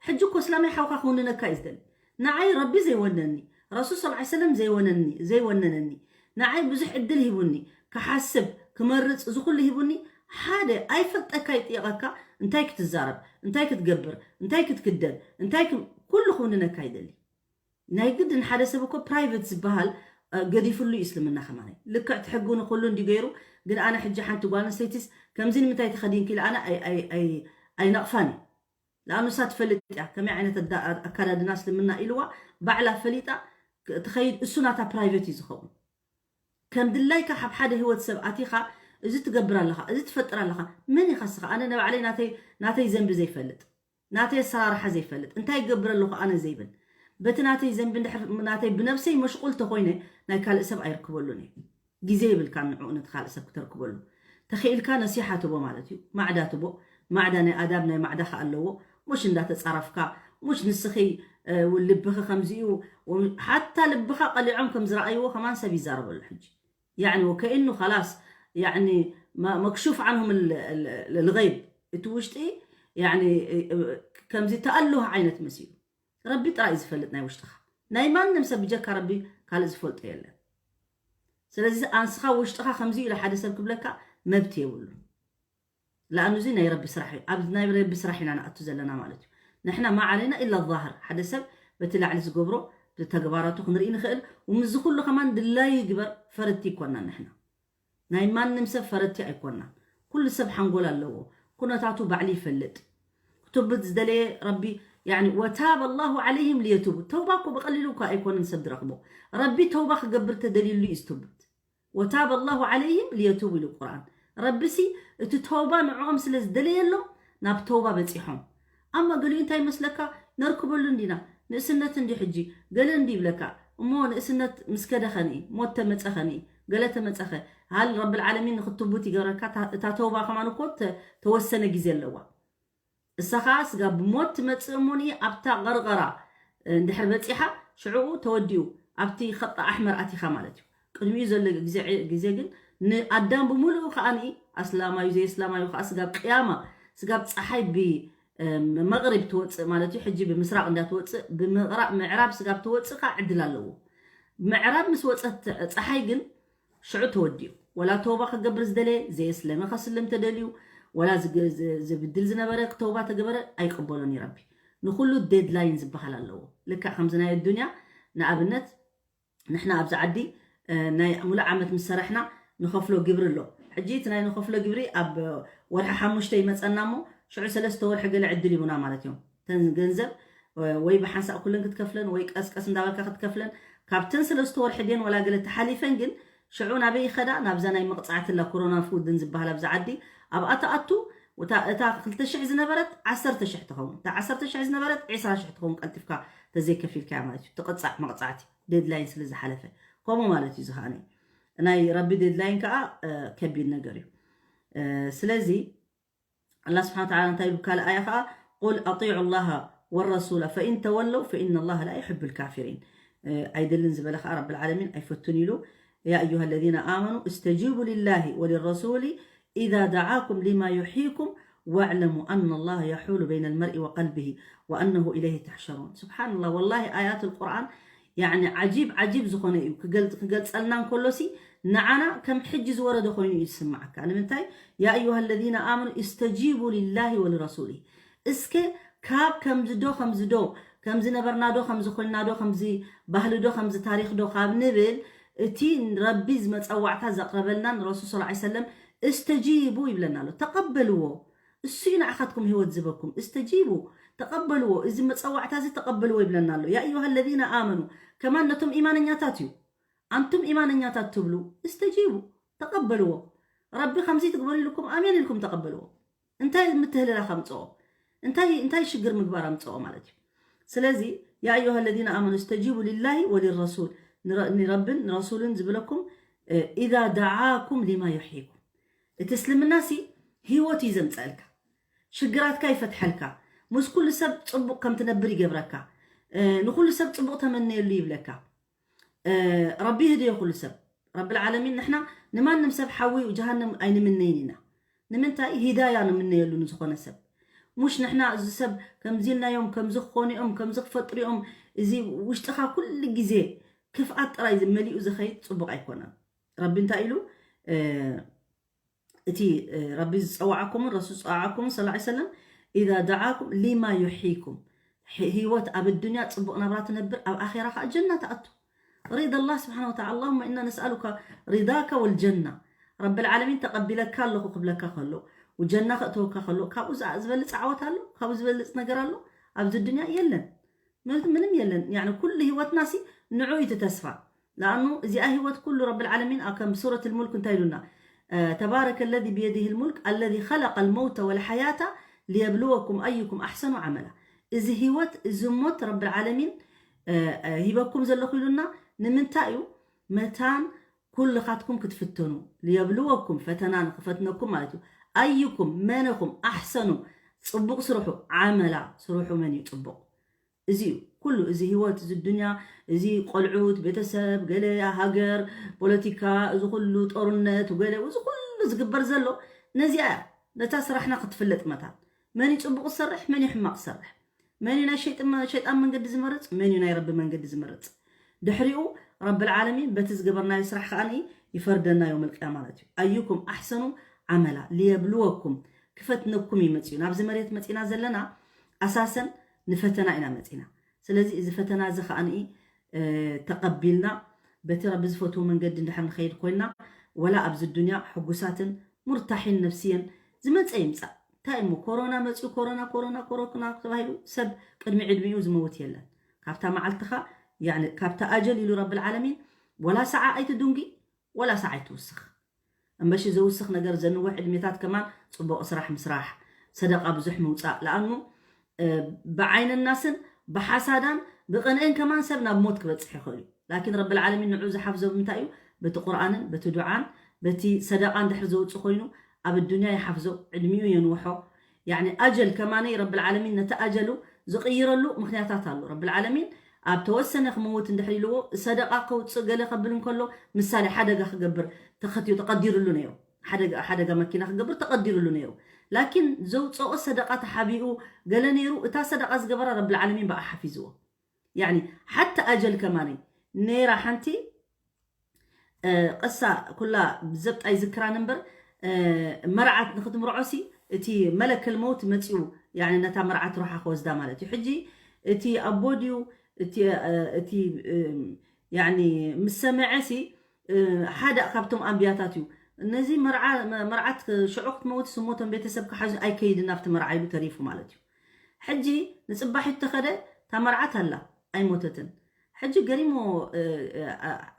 ሕጂ እኮ እስላማይ ሓውካ ክውንነካ እዩ ዝደሊ። ንዓይ ረቢ ዘይወነኒ ረሱል ስ ሰለም ዘይወነኒ ዘይወነነኒ ንዓይ ብዙሕ ዕድል ሂቡኒ ክሓስብ ክመርፅ ዝኩሉ ሂቡኒ ሓደ ኣይፈልጠካ ይጥየቐካ እንታይ ክትዛረብ እንታይ ክትገብር እንታይ ክትክደን እንታይ ኩሉ ክውንነካ ይደሊ። ናይ ግድን ሓደ ሰብ እኮ ፕራይቨት ዝበሃል ገዲፍሉ እዩ እስልምና ከማነ ልክዕ ትሕጉ ንኩሉ እንዲ ገይሩ። ግን ኣነ ሕጂ ሓንቲ ጓል ኣንስተይቲስ ከምዚ ንምንታይ ተኸዲንኪ ኢለ ኣነ ኣይነቕፋን እዩ። ለኣኑ እሳ ትፈልጥ እያ ከመይ ዓይነት ኣካዳድና እስልምና ኢልዋ ባዕላ ፈሊጣ ትኸይድ እሱ ናታ ፕራይቨት እዩ ዝኸውን። ከም ድላይካ ካብ ሓደ ህይወት ሰብ ኣቲኻ እዚ ትገብር ኣለኻ እዚ ትፈጥር ኣለኻ መን ኢኻ ስኻ ኣነ ንባዕለይ ናተይ ዘንቢ ዘይፈልጥ ናተይ ኣሰራርሓ ዘይፈልጥ እንታይ ይገብር ኣለኹ ኣነ ዘይብል በቲ ናተይ ዘንቢ ናተይ ብነብሰይ መሽቁል ተኮይነ ናይ ካልእ ሰብ ኣይርክበሉን እየ። ግዜ ይብልካ ንዕኡ ነቲ ካልእ ሰብ ክተርክበሉ ተኽኢልካ ነሲሓ ትቦ ማለት እዩ። ማዕዳ ትቦ ማዕዳ ናይ ኣዳብ ናይ ማዕዳ ከ ኣለዎ። ሙሽ እንዳተፃረፍካ ሙሽ ንስኺ ልብኺ ከምዚኡ ሓታ ልብኻ ቀሊዖም ከም ዝረኣይዎ ከማን ሰብ ይዛረበሉ ሕጂ ያኒ ወከእኑ ኸላስ ያኒ መክሹፍ ዓንሁም ልገይብ እቲ ውሽጢ ከምዚ ተኣልህ ዓይነት መሲሉ ረቢ ጥራይ ዝፈልጥ ናይ ውሽጥኻ ናይ ማንም ሰብ ብጀካ ረቢ ካልእ ዝፈልጦ የለን። ስለዚ ኣንስኻ ውሽጥኻ ከምዚ ኢሉ ሓደ ሰብ ክብለካ መብት የብሉ። ለኣኑ እዚ ናይ ረቢ ስራሕ እዩ። ኣብ ናይ ረቢ ስራሕ ኢና ንኣቱ ዘለና ማለት እዩ። ንሕና ማ ዓለይና ኢላ ዛህር ሓደ ሰብ በቲ ላዕሊ ዝገብሮ ብተግባራቱ ክንርኢ ንኽእል። ወምዚ ኩሉ ከማን ድላዩ ይግበር ፈረቲ ይኮና ንሕና ናይ ማንም ሰብ ፈረቲ ኣይኮና። ኩሉ ሰብ ሓንጎል ኣለዎ። ኩነታቱ ባዕሊ ይፈልጥ። ክትብት ዝደለየ ረቢ ያኒ ወታብ ኣላሁ ዓለይህም ሊየቱቡ ተውባ እኮ ብቐሊሉ እኳ ኣይኮነን ሰብ ዝረኽቦ። ረቢ ተውባ ክገብር ተደልዩሉ እዩ ዝትብት። ወታብ ኣላሁ ዓለይህም ሊየቱቡ ኢሉ ቁርኣን። ረቢሲ እቲ ተውባ ንዕኦም ስለ ዝደለየሎም ናብ ተውባ በፂሖም። ኣማ ገሊኡ እንታይ ይመስለካ ነርክበሉ እንዲና ንእስነት እንዲ ሕጂ ገለ እንዲ ይብለካ እሞ ንእስነት ምስ ከደ ኸንኢ ሞት ተመፀ ኸንኢ ገለ ተመፀኸ ሃል ረብል ዓለሚን ንክትቡት ይገብረካ። እታ ተውባ ከማን እኮ ተወሰነ ግዜ ኣለዋ። እሳ ከዓ ስጋ ብሞት ትመፅእ እሞኒ ኣብታ ቀርቐራ እንድሕር በፂሓ ሽዕኡ ተወዲኡ ኣብቲ ከጣ ኣሕመር ኣቲኻ ማለት እዩ። ቅድሚኡ ዘሎ ግዜ ግን ንኣዳም ብምሉኡ ከዓ ንኢ ኣስላማዩ ዘየስላማዩ ከዓ ስጋብ ቅያማ ስጋብ ፀሓይ ብመቕሪብ ትወፅእ ማለት እዩ። ሕጂ ብምስራቅ እንዳትወፅእ ብምዕራብ ስጋብ ትወፅእ ከዓ ዕድል ኣለዎ። ምዕራብ ምስ ወፀት ፀሓይ ግን ሽዑ ተወዲኡ። ወላ ተውባ ክገብር ዝደለየ ዘየስለመ ከስልም ተደልዩ ወላ ዝብድል ዝነበረ ተውባ ተገበረ ኣይቅበሎን እዩ ረቢ። ንኩሉ ዴድላይን ዝበሃል ኣለዎ። ልክዕ ከምዚ ናይ ኣዱንያ ንኣብነት ንሕና ኣብዚ ዓዲ ናይ ሙሉእ ዓመት ምስ ሰራሕና ንኸፍሎ ግብሪ ኣሎ። ሕጂ እቲ ናይ ንኸፍሎ ግብሪ ኣብ ወርሒ ሓሙሽተ ይመፀና እሞ ሽዑ ሰለስተ ወርሒ ገለ ዕድል ይቡና ማለት እዮም። ተን ገንዘብ ወይ ብሓንሳእ ኩለን ክትከፍለን ወይ ቀስቀስ እንዳበልካ ክትከፍለን ካብተን ሰለስተ ወርሒ ድን ወላ ገለ ተሓሊፈን ግን ሽዑ ናበይ ይኸዳ ናብዛ ናይ መቕፃዕቲ ላ ኮሮና ፉድን ዝበሃል ኣብዚ ዓዲ ኣብኣ ተኣቱ። እታ ክልተ ሽሕ ዝነበረት ዓሰርተ ሽሕ ትኸውን እታ ዓሰርተ ሽሕ ዝነበረት ዒስራ ሽሕ ትኸውን ቀልጢፍካ ተዘይከፊልካያ ማለት እዩ። ትቕፃዕ መቕፃዕቲ ዴድላይን ስለ ዝሓለፈ ከምኡ ማለት እዩ። ዝኸኣነ ናይ ረቢ ዴድላይን ከዓ ከቢድ ነገር እዩ። ስለዚ ኣላ ስብሓን ተዓላ እንታይ ይብል ካልእ ኣያ ከዓ ቁል ኣጢዑ ላሃ ወረሱላ ፈኢን ተወለው ፈኢነ ላሃ ላ ዩሕቡ ልካፊሪን። ኣይደልን ዝበለ ከዓ ረቢ ልዓለሚን ኣይፈቱን ኢሉ። يا أيها الذين آمنوا استجيبوا لله وللرسول إذا دعاكم لما يحييكم واعلموا أن الله يحول بين المرء وقلبه وأنه إليه تحشرون. سبحان الله والله آيات القرآن يعني عجيب عجيب ዝኾነ እዩ ክገልፀልና እንከሎሲ ንዓና ከም ሕጂ ዝወረደ ኮይኑ እዩ ዝስማዓካ። ንምንታይ يا أيها الذين آمنوا استجيبوا لله ولرسوله እስከ ካብ ከምዚ ዶ ከምዚ ዶ ከምዚ ነበርና ዶ፣ ከምዚ ኮይንና ዶ፣ ከምዚ ባህሊ ዶ፣ ከምዚ ታሪኽ ዶ ካብ ንብል፣ እቲ ረቢ ዝመጸዋዕታ ዘቕረበልና ንረሱል ሰለላሁ ዐለይሂ ወሰለም እስተጂቡ ይብለና ኣሎ። ተቐበልዎ። እሱ እዩ ንዓኻትኩም ህይወት ዝበኩም። እስተጂቡ፣ ተቐበልዎ። እዚ መጸዋዕታ እዚ ተቐበልዎ ይብለና ኣሎ። ያ ኣዩሃ ለዚነ ኣመኑ፣ ከማን ነቶም ኢማነኛታት እዩ። ኣንቱም ኢማነኛታት ትብሉ፣ እስተጂቡ፣ ተቐበልዎ። ረቢ ከምዚ ትግበሩ ኢልኩም ኣሜን ኢልኩም ተቐበልዎ። እንታይ ምትህልላኽ ኣምጽኦ? እንታይ እንታይ ሽግር ምግባር ኣምጽኦ ማለት እዩ? ስለዚ ያ ኣዩሃ ለዚነ ኣመኑ እስተጂቡ ሊላሂ ወሊረሱል፣ ንረ- ንረብን ንረሱልን ዝብለኩም፣ እ፣ ኢዛ ደዓኩም ሊማ ዩሕይኩም። እቲ እስልምና ሲ ህይወት እዩ ዘምፀእልካ፣ ሽግራትካ ይፈትሐልካ፣ ምስ ኩሉ ሰብ ፅቡቕ ከም ትነብር ይገብረካ፣ እ፣ ንኩሉ ሰብ ፅቡቕ ተመነየሉ ይብለካ። እ፣ ረቢ ይህድዮ ኩሉ ሰብ። ረብል ዓለሚን ንሕና ንማንም ሰብ ሓዊ ጀሃነም ኣይንምነይን ኢና። ንምንታይ? ሂዳያ ንምነየሉ ንዝኾነ ሰብ። ሙሽ ንሕና እዚ ሰብ ከምዚ ኢልናዮም፣ ከምዚ ክኾኑ እዮም፣ ከምዚ ክፈጥሩ እዮም፣ እዚ ውሽጥኻ ኩሉ ግዜ ክፍኣት ጥራይ መሊኡ ዝኸይድ ጽቡቕ ኣይኮነን። ረቢ እንታይ ኢሉ? እ፣ እቲ እ፣ ረቢ ዝጸዋዓኩምን ረሱል ዝጸዋዓኩምን ሰለላሁ ዐለይሂ ወሰለም ኢዛ ደዓኩም ሊማ ዩሕይኩም፣ ህ- ህይወት ኣብ ኣዱንያ ጽቡቕ ናብራ ትነብር፣ ኣብ ኣኼራ ከኣ ጀና ትኣቱ። ሪዳ ኣላህ ስብሓነ ወተዓላ። ኣላሁመ ኢና ነስኣሉካ ሪዳካ ወልጀና። ረብል ዓለሚን ተቐቢለካ ኣለኹ ክብለካ ከሎ፣ ውጀና ከእተወካ ከሎ፣ ካብኡ ዝኣ- ዝበልጽ ዓወት ኣሎ? ካብኡ ዝበልጽ ነገር ኣሎ? ኣብዚ ዱንያ የለን። ምንም ምንም የለን። ያኒ ኩሉ ህይወትና ሲ ንዑ እዩ እቲ ተስፋ። ለኣኑ እዚኣ ህይወት ኩሉ ረብል ዓለሚን ኣብ ከም ሱረት ልሙልክ እንታይ ኢሉና? ተባረከ ለዚ ብየዲህ ልሙልክ ኣለዚ ኸለቀ ልመውተ ወልሓያታ ሊየብልወኩም ኣዩኩም ኣሕሰኑ ዓመላ። እዚ ህይወት እዚ ሞት ረብል ዓለሚን እ፣ እ፣ ሂበኩም ዘለኹ ኢሉና። ንምንታይ እዩ? መታን ኩልኻትኩም ክትፍተኑ፣ ሊየብልወኩም፣ ፈተና ንክፈትነኩም ማለት እዩ። ኣዩኩም፣ መነኹም፣ ኣሕሰኑ፣ ጽቡቕ ስርሑ፣ ዓመላ፣ ስርሑ መን እዩ ጽቡቕ? እዚ እዩ ኩሉ፣ እዚ ህይወት፣ እዚ ዱንያ፣ እዚ ቆልዑት፣ ቤተሰብ፣ ገለ ሃገር፣ ፖለቲካ፣ እዚ ኩሉ ጦርነት፣ ገለ እዚ ኩሉ ዝግበር ዘሎ ነዚኣ እያ። ነታ ስራሕና ክትፍለጥ መታን። መን እዩ ጽቡቕ ዝሰርሕ፣ መን እዩ ሕማቕ ዝሰርሕ? መን እዩ ናይ ሸይጥ- ሸይጣን መንገዲ ዝመርጽ፣ መን እዩ ናይ ረቢ መንገዲ ዝመርጽ? ድሕሪኡ ረብል ዓለሚን በቲ ዝገበርናዮ ስራሕ ከኣ ይፈርደና ዮም ኣልቅያማ ማለት እዩ። ኣዩኩም ኣሕሰኑ ዓመላ ሊየብልወኩም፣ ክፈትነኩም እዩ መጺኡ። ናብዚ መሬት መጺና ዘለና ኣሳሰን ንፈተና ኢና መጺና። ስለዚ እዚ ፈተና እዚ ከኣ እ፣ ተቐቢልና በቲ ረቢ ዝፈትዎ መንገዲ እንድሕር ንኸይድ ኮይና፣ ወላ ኣብዚ ዱንያ ሕጉሳትን ሙርታሒን ነፍስየን ዝመጸ ይምጻእ። እንታይ እሞ ኮሮና መጺኡ፣ ኮሮና፣ ኮሮና፣ ኮሮና ተባሂሉ ሰብ ቅድሚ ዕድሚኡ ዝመውት የለን። ካብታ መዓልትኻ፣ ያኒ ካብታ ኣጀል ኢሉ ረብል ዓለሚን፣ ወላ ሰዓ ኣይትዱንጊ፣ ወላ ሰዓ ኣይትውስኽ። እምበሺ ዘውስኽ ነገር ዘንውሕ ዕድሜታት ከማን ጽቡቕ ስራሕ ምስራሕ፣ ሰደቃ ብዙሕ ምውጻእ። ለኣኑ፣ እ፣ ብዓይነ ናስን ብሓሳዳን ብቕንእን ከማን ሰብ ናብ ሞት ክበጽሕ ይኽእል እዩ። ላኪን ረብል ዓለሚን ንዑ ዝሓፍዞ ብምንታይ እዩ? በቲ ቁርኣንን በቲ ዱዓን በቲ ሰደቃን ድሕር ዘውጽእ ኮይኑ ኣብ ኣዱንያ ይሓፍዞ፣ ዕድሚኡ የንውሖ። ያኒ ኣጀል ከማነይ ረብል ዓለሚን ነቲ ኣጀሉ ዝቕይረሉ ምኽንያታት ኣሎ። ረብል ዓለሚን ኣብ ተወሰነ ክመውት እንድሕር ኢልዎ ሰደቃ ከውጽእ ገለ ከብል እንከሎ ምሳሌ ሓደጋ ክገብር ተኸትዩ ተቐዲርሉ ነይሩ። ሓደጋ ሓደጋ መኪና ክገብር ተቐዲርሉ ነይሩ። ላኪን ዘውጽኦ ሰደቃ ተሓቢኡ ገለ ነይሩ፣ እታ ሰደቃ ዝገበራ ረብል ዓለሚን ብኣ ሓፊዝዎ። ያኒ ሓቲ ኣጀል ከማኒ ነይራ ሓንቲ እ፣ ቅሳ ኩላ ብዘብጣ ይዝክራን እምበር እ፣ መርዓት ንክትምርዖሲ እቲ መለከል መውት መፂኡ ያኒ ነታ መርዓት ሩሓ ክወስዳ ማለት እዩ። ሕጂ እቲ ኣቦ ድዩ እቲ እ፣ እቲ እ፣ ያኒ ምስ ሰምዐ ሲ እ፣ ሓደ ካብቶም ኣንብያታት እዩ። ነዚ መርዓ መ- መርዓት ሽዑ ክትመውት ስሞቶም ቤተሰብ ክሓዙ ኣይከይድን ኣብቲ መርዓ ኢሉ ተሪፉ ማለት እዩ። ሕጂ ንፅባሒት ተኸደ እታ መርዓት ኣላ ኣይሞተትን። ሕጂ ገሪሞ እ፣ እ፣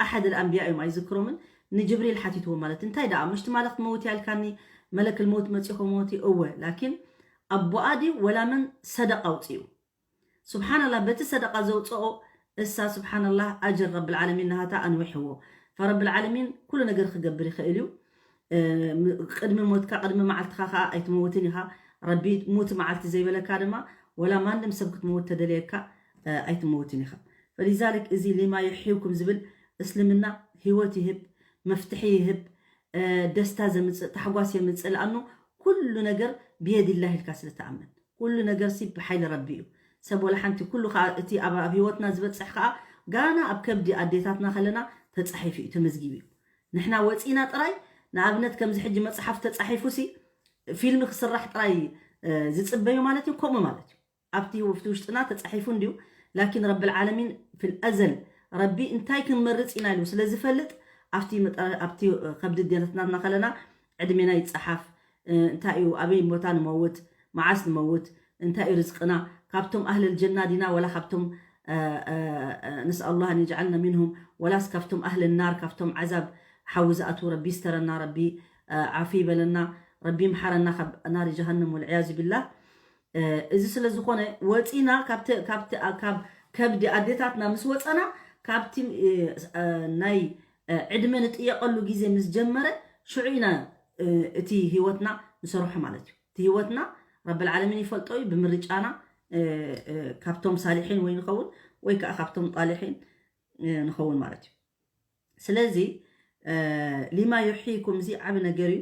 ኣሓድ ኣንብያ እዮም ኣይዝክሮምን ንጅብሪል ሓቲትዎ ማለት እንታይ ደኣ ምሽቲ ማለ ክትመውት ያልካኒ መለክ ልመውት መፂ ከመውት እወ ላኪን ኣቦኣ ድዩ ወላ መን ሰደቃ ኣውፅኡ ስብሓንላህ በቲ ሰደቃ ዘውፅኦ እሳ ስብሓንላህ ኣጀር ረብል ዓለሚን ናሃታ ኣንዊሕዎ ፈረብል ዓለሚን ኩሉ ነገር ክገብር ይኽእል እዩ እ፣ ም- ቅድሚ ሞትካ ቅድሚ መዓልትኻ ከዓ ኣይትመውትን ኢኻ ረቢ ሙት መዓልቲ ዘይበለካ ድማ ወላ ማንም ሰብ ክትመውት ተደልየካ እ፣ ኣይትመውትን ኢኻ ፈሊዛልክ እዚ ሊማ ይሕይኩም ዝብል እስልምና ህይወት ይህብ መፍትሒ ይህብ እ፣ ደስታ ዘምፅእ ታሕጓስ የምፅእ ለኣኑ ኩሉ ነገር ብየድላህ ኢልካ ስለ ትኣምን ኩሉ ነገር ሲ ብሓይሊ ረቢ እዩ ሰብ ወላ ሓንቲ ኩሉ ከዓ እቲ ኣብ ኣብ ህይወትና ዝበፅሕ ከዓ ጋና ኣብ ከብዲ ኣዴታትና ከለና ተፃሒፉ እዩ ተመዝጊቡ እዩ ንሕና ወፂና ጥራይ ንኣብነት ከምዚ ሕጂ መፅሓፍ ተፃሒፉ ሲ ፊልም ክስራሕ ጥራይ እ፣ ዝፅበዩ ማለት እዩ ከምኡ ማለት እዩ ኣብቲ ውፍቲ ውሽጥና ተፃሒፉ እንድዩ ላኪን ረብል ዓለሚን ፊል ኣዘል ረቢ እንታይ ክንመርጽ ኢና ኢሉ ስለ ዝፈልጥ ኣብቲ መጠ- ኣብቲ ከብዲ ዴነትናትና ከለና ዕድሜና ይጸሓፍ፣ እ፣ እንታይ እዩ ኣበይ ቦታ ንመውት፣ መዓስ ንመውት፣ እንታይ እዩ ርዝቅና፣ ካብቶም ኣህለል ጀና ዲና ወላ ካብቶም እ፣ እ፣ እ፣ ነስኣል ላህ ኣን የጅዓልና ሚንሁም ወላስ ካብቶም ኣህል ናር ካብቶም ዓዛብ ሓዊ ዝኣትዉ ረቢ ይስተረና፣ ረቢ እ፣ ዓፊ ይበለና፣ ረቢ ይምሓረና ካብ ናሪ ጀሃነም ወልዕያዙ ቢላህ። እ፣ እዚ ስለ ዝኾነ ወፂና ካብቲ ካብቲ ካብ ከብዲ ኣዴታትና ምስ ወፀና ካብቲ እ፣ እ፣ ናይ እ፣ ዕድመ ንጥየቀሉ ግዜ ምስ ጀመረ ሽዑ ኢና እ፣ እቲ ህይወትና ንሰርሖ ማለት እዩ። እቲ ህይወትና ረብል ዓለሚን ይፈልጦ እዩ ብምርጫና እ፣ እ፣ ካብቶም ሳሊሒን ወይ ንኸውን ወይ ከዓ ካብቶም ጣሊሒን እ፣ ንኸውን ማለት እዩ። ስለዚ እ፣ ሊማ ዩሕይኩም እዚ ዓቢ ነገር እዩ።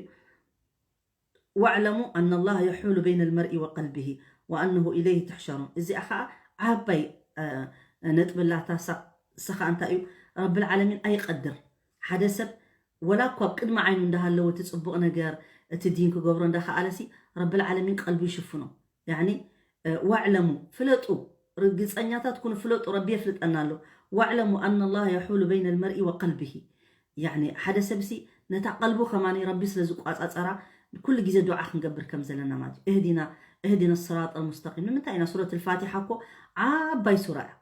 واعلموا أن الله يحول بين المرء وقلبه وأنه إليه تحشرون። እዚኣ ከዓ ዓባይ እ፣ ነጥቢ ኣላታ። እሳ እሳ ከዓ እንታይ እዩ? ረብል ዓለሚን ኣይቀድር ሓደ ሰብ ወላ እኳ ኣብ ቅድሚ ዓይኑ እንዳሃለወ እቲ ፅቡቕ ነገር እቲ ዲን ክገብሮ እንዳኸኣለሲ ረብል ዓለሚን ቀልቡ ይሽፍኖ። ያኒ እ፣ واعلموا ፍለጡ፣ ርግፀኛታት ኩኑ፣ ፍለጡ፣ ረቢ የፍልጠና ኣሎ። واعلموا أن الله يحول بين المرء وقلبه። ያኒ ሓደ ሰብሲ ነታ ቀልቡ ከማኒ ረቢ ስለ ዝቋፃፀራ ኩሉ ግዜ ዱዓ ክንገብር ከም ዘለና ማለት እዩ። እህዲና እህዲና ስራጥ ሙስተቂም። ንምንታይ ኢና ሱረት ልፋቲሓ እኮ ዓባይ ሱራ እያ።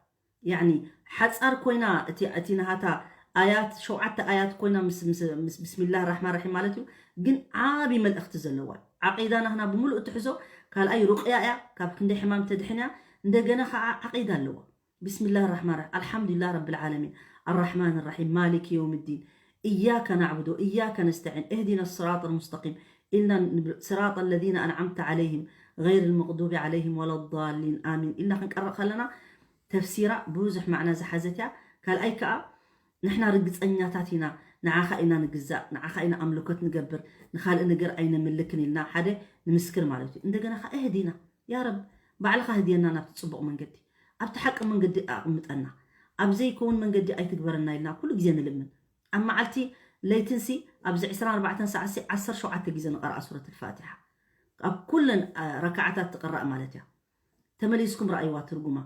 ያኒ ሓፃር ኮይና እቲ እቲ ናሃታ ኣያት ሸውዓተ ኣያት ኮይና ምስ ምስ ምስ ብስሚላህ ራሕማን ራሒም ማለት እዩ። ግን ዓቢ መልእኽቲ ዘለዋ ዓቂዳ ናህና ብምሉእ ትሕዞ። ካልኣይ ሩቅያ እያ፣ ካብ ክንደይ ሕማም ተድሕን እያ። እንደገና ከዓ ዓቂዳ ኣለዋ። بسم الله الرحمن الرحيم الحمد لله رب العالمين الرحمن الرحيم مالك يوم الدين إياك نعبد وإياك نستعين اهدنا الصراط المستقيم إلنا صراط الذين أنعمت عليهم غير المغضوب عليهم ولا الضالين آمين إلنا ክንቀርእ ከለና ተፍሲራ ብዙሕ ማዕና ዝሓዘት እያ። ካልኣይ ከዓ ንሕና ርግፀኛታት ኢና፣ ንዓኻ ኢና ንግዛእ፣ ንዓኻ ኢና ኣምልኮት ንገብር፣ ንኻልእ ነገር ኣይነምልክን ኢልና ሓደ ንምስክር ማለት እዩ። እንደገና ከዓ እህዲና ያ ረብ ባዕልኻ ህድየና ናብቲ ፅቡቕ መንገዲ፣ ኣብቲ ሓቂ መንገዲ ኣቕምጠና፣ ኣብ ዘይከውን መንገዲ ኣይትግበረና ኢልና ኩሉ ግዜ ንልምን። ኣብ መዓልቲ ለይትንሲ ኣብዚ ዕስራን ኣርባዕተን ሰዓትሲ ዓሰርተ ሸውዓተ ግዜ ንቐርኣ ሱረት ልፋቲሓ ኣብ ኩለን አ፣ ረክዓታት ትቕራእ ማለት እያ። ተመሊስኩም ረኣይዋ ትርጉማ።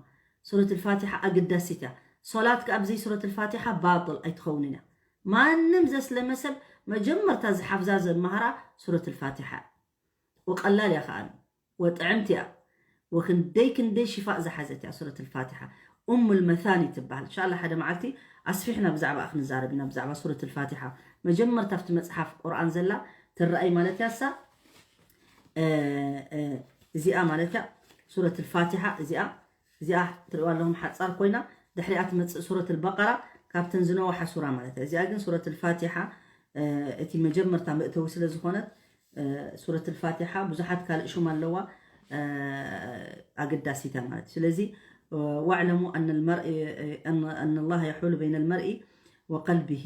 ሱረት ልፋቲሓ ኣገዳሲት እያ። ሶላት ከኣ ብዘይ ሱረት ልፋቲሓ ባጥል ኣይትኸውንን እያ። ማንም ዘስለመ ሰብ መጀመርታ ዝሓፍዛ ዘመሃራ ሱረት ልፋቲሓ እያ። ወቀላል እያ ከኣ ወጥዕምቲ እያ። ወክንደይ ክንደይ ሽፋእ ዝሓዘት እያ ሱረት ልፋቲሓ። ኡም ልመታኒ ትበሃል። እንሻላ ሓደ መዓልቲ ኣስፊሕና ብዛዕባ ክንዛረብ ኢና ብዛዕባ ሱረት ልፋቲሓ። መጀመርታ ኣብቲ መፅሓፍ ቁርኣን ዘላ ትረኣይ ማለት እያ እሳ እ፣ እ፣ እዚኣ ማለት እያ ሱረት ልፋቲሓ እዚኣ እዚኣ ትርእዋ ኣለኹም ሓፃር ኮይና ድሕሪኣ ትመፅእ ሱረት ልበቀራ ካብተን ዝነወሓ ሱራ ማለት እያ። እዚኣ ግን ሱረት ልፋቲሓ እ፣ እቲ መጀመርታ መእተዊ ስለ ዝኾነት እ፣ ሱረት ልፋቲሓ ብዙሓት ካልእ ሹም ኣለዋ እ፣ ኣገዳሲት እያ ማለት እዩ። ስለዚ እ፣ واعلموا أن المرء أن أن الله يحول بين المرء وقلبه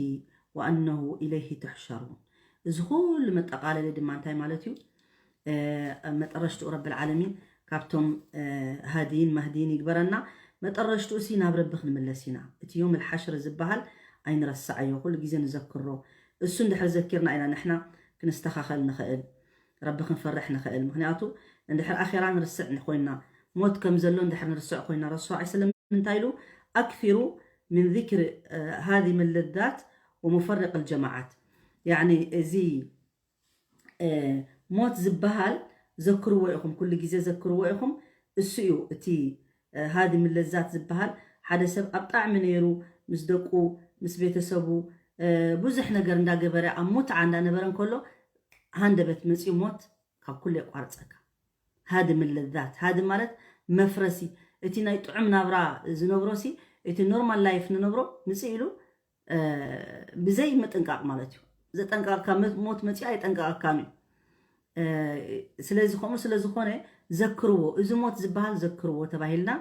وأنه إليه تحشرون። እዚ ኩሉ መጠቓለሊ ድማ እንታይ ማለት እዩ? እ፣ መጠረሽትኡ ረብል ዓለሚን ካብቶም እ፣ ሃድይን ማህድይን ይግበረና። መጠረሽትኡ ሲ ናብ ረቢ ክንምለስ ኢና። እቲ ዮም ልሓሽር ዝበሃል ኣይንረስዓዮ፣ ኩሉ ግዜ ንዘክሮ። እሱ እንድሕር ዘኪርና ኢና ንሕና ክንስተኻኸል ንኽእል፣ ረቢ ክንፈርሕ ንኽእል። ምክንያቱ እንድሕር ኣኼራ ንርስዕ ኮይና ሞት ከም ዘሎ እንድሕር ንርስዕ ኮይና ረሱል ዐለይሂ ሰለም እንታይ ኢሉ? ኣክሲሩ ምን ዚክር ሃዚም ለዛት ወሙፈርቅ ልጀማዓት። ያኒ እዚ እ፣ ሞት ዝበሃል ዘክርዎ ኢኹም፣ ኩሉ ግዜ ዘክርዎ ኢኹም። እሱ እዩ እቲ እ፣ ሃድም ለዛት ዝበሃል። ሓደ ሰብ ኣብ ጣዕሚ ነይሩ ምስ ደቁ ምስ ቤተሰቡ እ፣ ብዙሕ ነገር እንዳገበረ ኣብ ሙትዓ እንዳነበረ እንከሎ ሃንደበት መፅኡ ሞት ካብ ኩሉ የቋርፀካ። ሃድም ለዛት ሃድም ማለት መፍረሲ እቲ ናይ ጥዑም ናብራ ዝነብሮ ሲ እቲ ኖርማል ላይፍ ንነብሮ ምፅእ ኢሉ እ፣ ብዘይ ምጥንቃቕ ማለት እዩ። ዘጠንቀቐካ መ- ሞት መፂኡ ኣይጠንቀቐካን እዩ። እ፣ ስለዚ ከምኡ ስለ ዝኾነ ዘክርዎ፣ እዚ ሞት ዝበሃል ዘክርዎ ተባሂልና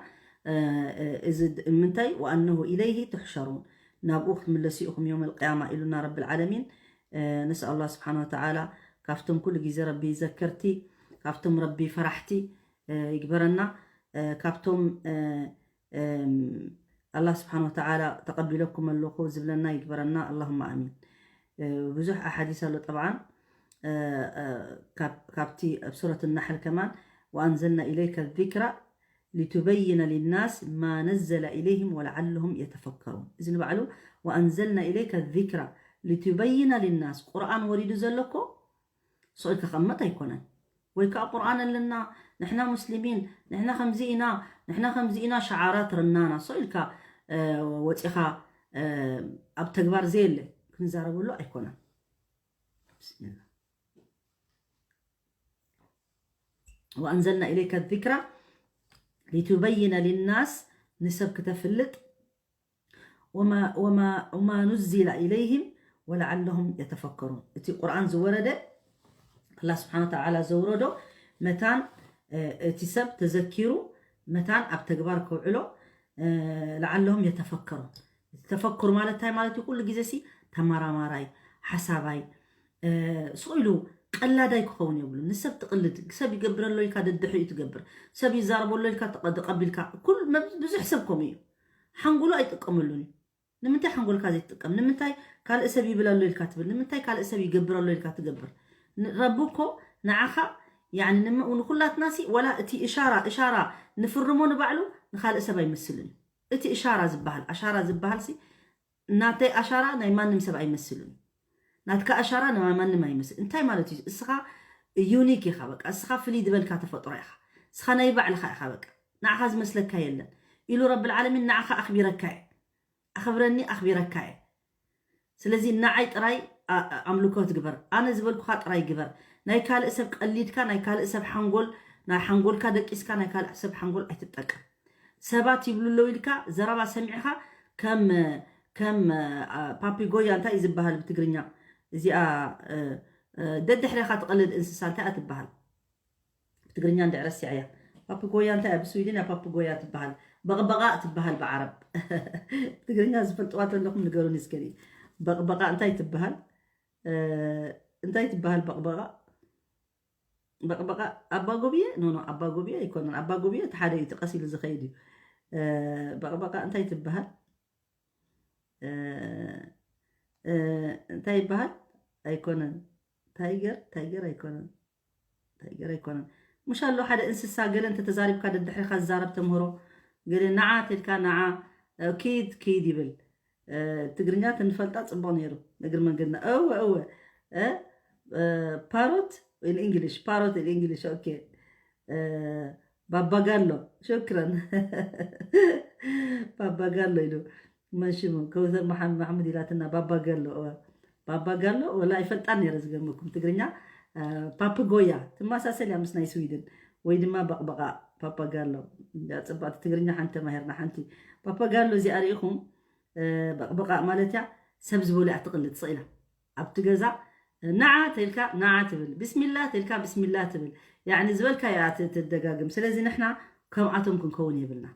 እ፣ እ፣ እዚ ድ- ምንታይ ወኣነሁ ኢለይሂ ትሕሸሩን ናብኡ ክትምለሱ ኢኹም ዮም ልቅያማ ኢሉና ረብል ዓለሚን። እ፣ ነስኣል ላህ ስብሓን ወተዓላ ካብቶም ኩሉ ግዜ ረቢ ዘከርቲ ካብቶም ረቢ ፈራሕቲ እ፣ ይግበረና እ፣ ካብቶም እ፣ እም፣ ኣላህ ስብሓን ወተዓላ ተቐቢለኩም ኣለኹ ዝብለና ይግበረና ኣላሁማ ኣሚን። እ፣ ብዙሕ ኣሓዲስ ኣሎ ጠብዓን እ፣ እ፣ ካብ- ካብቲ ኣብ ሱረት ናሕል ከማን ወኣንዘልና ኢለይከ ዚክራ لتبين للناس ما نزل إليهم ولعلهم يتفكرون። እዚ ንባዕሉ وأنزلنا إليك الذكر لتبين للناس ቁርኣን ወሪዱ ዘሎ እኮ ስቕ ኢልካ ከቕመጥ ኣይኮነን። ወይ ከዓ ቁርኣን ኣለና፣ ንሕና ሙስሊሚን፣ ንሕና ከምዚ ኢና፣ ንሕና ከምዚ ኢና፣ ሸዓራት ርናና ስቕ ኢልካ ወፂኻ ኣብ ተግባር ዘየለ ክንዛረበሉ ኣይኮነን። ብስሚላ وأنزلنا إليك الذكر لتبين للناس ንሰብ ክተፍልጥ وما وما وما نزل إليهم ولعلهم يتفكرون። እቲ ቁርኣን ዝወረደ ኣላህ ስብሓን ወተዓላ ዘውረዶ መታን እቲ ሰብ ተዘኪሩ መታን ኣብ ተግባር ከውዕሎ ለዓለሁም የተፈከሩ። ተፈኩር ማለት እንታይ ማለት እዩ? ኩሉ ግዜ ሲ ተመራማራይ ሓሳባይ ስቕ ኢሉ ቀላዳይ ክኸውን የብሉ። ንሰብ ትቕልድ ሰብ ይገብረሎ ኢልካ ደድሕሪኡ ትገብር፣ ሰብ ይዛረበሎ ኢልካ ተቐቢልካ ኩል ብዙሕ ሰብ ከምኡ እዩ። ሓንጎሉ ኣይጥቀመሉን እዩ። ንምንታይ ሓንጎልካ ዘይትጥቀም? ንምንታይ ካልእ ሰብ ይብል ኣሎ ኢልካ ትብል? ንምንታይ ካልእ ሰብ ይገብር ኣሎ ኢልካ ትገብር? ረቢ እኮ ንዓኻ ንኩላትናሲ ወላ እቲ እሻራ እሻራ ንፍርሞ ንባዕሉ ንካልእ ሰብ ኣይመስልን እዩ። እቲ እሻራ ዝበሃል ኣሻራ ዝበሃልሲ ናተይ ኣሻራ ናይ ማንም ሰብ ኣይመስልን እዩ። ናትካ ኣሻራ ናይ ማንም ኣይመስል። እንታይ ማለት እዩ? እስኻ ዩኒክ ኢኻ። በቃ እስኻ ፍልይ ዝበልካ ተፈጥሮ ኢኻ። እስኻ ናይ ባዕልኻ ኢኻ። በቃ ንዓኻ ዝመስለካ የለን ኢሉ ረብል ዓለሚን ንዓኻ ኣኽቢረካ እየ። ኣኽብረኒ ኣኽቢረካ እየ። ስለዚ ንዓይ ጥራይ ኣምልኮ ትግበር፣ ኣነ ዝበልኩኻ ጥራይ ግበር። ናይ ካልእ ሰብ ቀሊድካ ናይ ካልእ ሰብ ሓንጎል ናይ ሓንጎልካ ደቂስካ ናይ ካልእ ሰብ ሓንጎል ኣይትጠቀም። ሰባት ይብሉ ኣለዉ ኢልካ ዘረባ ሰሚዕኻ ከም ከም ፓፒጎያ እንታይ እዩ ዝበሃል ብትግርኛ? እዚኣ ደድሕሬኻ ትቐልድ እንስሳ እንታይ እያ ትበሃል? ብትግርኛ እንድዕ ረሲዐያ። ፓፒጎያ እንታይ እያ ብስዊድን እያ ፓፒጎያ ትበሃል። በቕበቓ ትበሃል ብዓረብ። ብትግርኛ ዝፈልጥዋ ተለኹም ንገሩኒ እስከ። በቕበቓ እንታይ ትበሃል? እንታይ ትበሃል በቕበቓ? በቕበቓ ኣባ ጎብየ? ኖ ኖ፣ ኣባ ጎብየ ኣይኮነን። ኣባ ጎብየ እቲ ሓደ እዩ፣ እቲ ቀስ ኢሉ ዝኸይድ እዩ። በቕበቓ እንታይ ትበሃል? እንታይ ይበሃል? ኣይኮነን። ታይገር ታይገር ኣይኮነን። ታይገር ኣይኮነን። ምሽ ኣሎ ሓደ እንስሳ ገለ እንተተዛሪብካ ደድሕሪኻ ዝዛረብ ተምህሮ ገለ ንዓ ተልካ ንዓ ኪድ ኪድ ይብል። ትግርኛ ትንፈልጣ ጽቡቕ ነይሩ። እግሪ መንገድና እወ እወ ፓሮት ኢን ኢንግሊሽ ፓሮት ኢን ኢንግሊሽ ኦኬ። ባባጋሎ ሽክረን። ባባጋሎ ኢሉ መሽሙ ከውተር መሓመድ ማሕሙድ ኢላትና ባባጋሎ እወ ባባጋሎ ወላ ኣይፈልጣን ነይረ ዝገርመኩም ትግርኛ። ፓፕጎያ ትመሳሰል እያ ምስ ናይ ስዊድን ወይ ድማ በቕበቓ። ፓፓጋሎ ጽባቕቲ ትግርኛ ሓንቲ ተማሂርና ሓንቲ። ፓፓጋሎ እዚኣ ርኢኹም በቕበቓ ማለት እያ። ሰብ ዝበሉ እያ ትቕልድ ስቕ ኢላ ኣብቲ ገዛ ንዓ ተልካ ንዓ ትብል፣ ብስሚላ ተልካ ብስሚላ ትብል። ያዕኒ ዝበልካ እያ ትደጋግም። ስለዚ ንሕና ከምኣቶም ክንከውን የብልና።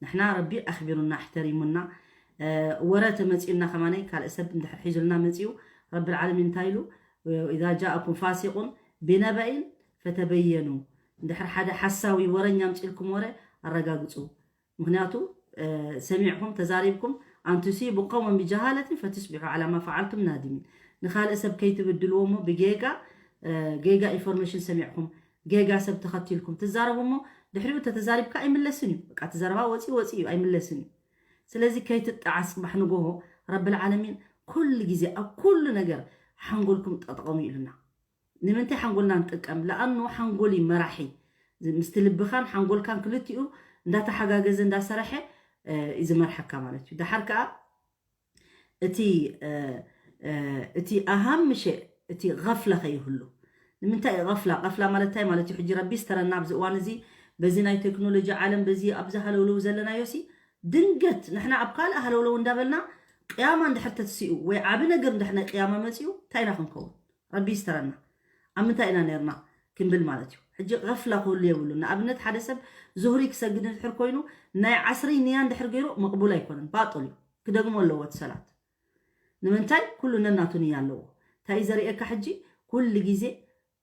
ንሕና ረቢ ኣኽቢሩና ኣሕተሪሙና ወረ ተመፂኡና ከማነይ ካልእ ሰብ እንድሕር ሒዙልና መፂኡ ረቢ ልዓለሚን እንታይ ኢሉ إذا جاءكم فاسق بنبأ فتبينوا እንድሕር ሓደ ሓሳዊ ወረኛ ኣምፂልኩም ወረ ኣረጋግፁ። ምክንያቱ ሰሚዕኩም ተዛሪብኩም أن تصيبوا قوما بجهالة فتصبحوا على ما فعلتم نادمين ንካልእ ሰብ ከይትብድልዎ እሞ ብጌጋ ጌጋ ኢንፎርሜሽን ሰሚዕኩም ጌጋ ሰብ ተኸቲልኩም ትዛረቡ እሞ ድሕሪኡ ተተዛሪብካ ኣይምለስን እዩ። በቃ እቲ ዘረባ ወፂኡ ወፂኡ እዩ ኣይምለስን እዩ። ስለዚ ከይትጠዓስ ፅባሕ ንጎሆ ረብል ዓለሚን ኩሉ ግዜ ኣብ ኩሉ ነገር ሓንጎልኩም ጠጠቐሙ ኢሉና። ንምንታይ ሓንጎልና ንጥቀም? ለኣኑ ሓንጎል እዩ መራሒ። ምስቲ ልብኻን ሓንጎልካን ክልቲኡ እንዳተሓጋገዘ እንዳሰረሐ እዩ ዝመርሐካ ማለት እዩ። ደሓር ከዓ እቲ እቲ ኣሃም ምሸ እቲ غፍላ ከይህሉ። ንምንታይ غፍላ غፍላ ማለት እንታይ ማለት እዩ? ሕጂ ረቢ ስተረና ኣብዚ እዋን እዚ በዚ ናይ ቴክኖሎጂ ዓለም በዚ ኣብዚ ሃለውለው ዘለናዮ ሲ ድንገት ንሕና ኣብ ካልእ ሃለውለው እንዳበልና ቅያማ እንድሕር ተትሲኡ ወይ ዓቢ ነገር እንድሕር ናይ ቅያማ መፂኡ እንታይ ኢና ክንከውን? ረቢ ይስተረና። ኣብ ምንታይ ኢና ነርና ክንብል ማለት እዩ። ሕጂ غፍላ ክህሉ የብሉ። ንኣብነት ሓደ ሰብ ዙህሪ ክሰግድ እንድሕር ኮይኑ ናይ ዓስሪ ንያ እንድሕር ገይሩ መቕቡል ኣይኮነን፣ ባጥል እዩ። ክደግሞ ኣለዎ እቲ ሰላት። ንምንታይ ኩሉ ነናቱ ንያ ኣለዎ። እንታይ እዩ ዘርእየካ ሕጂ? ኩሉ ግዜ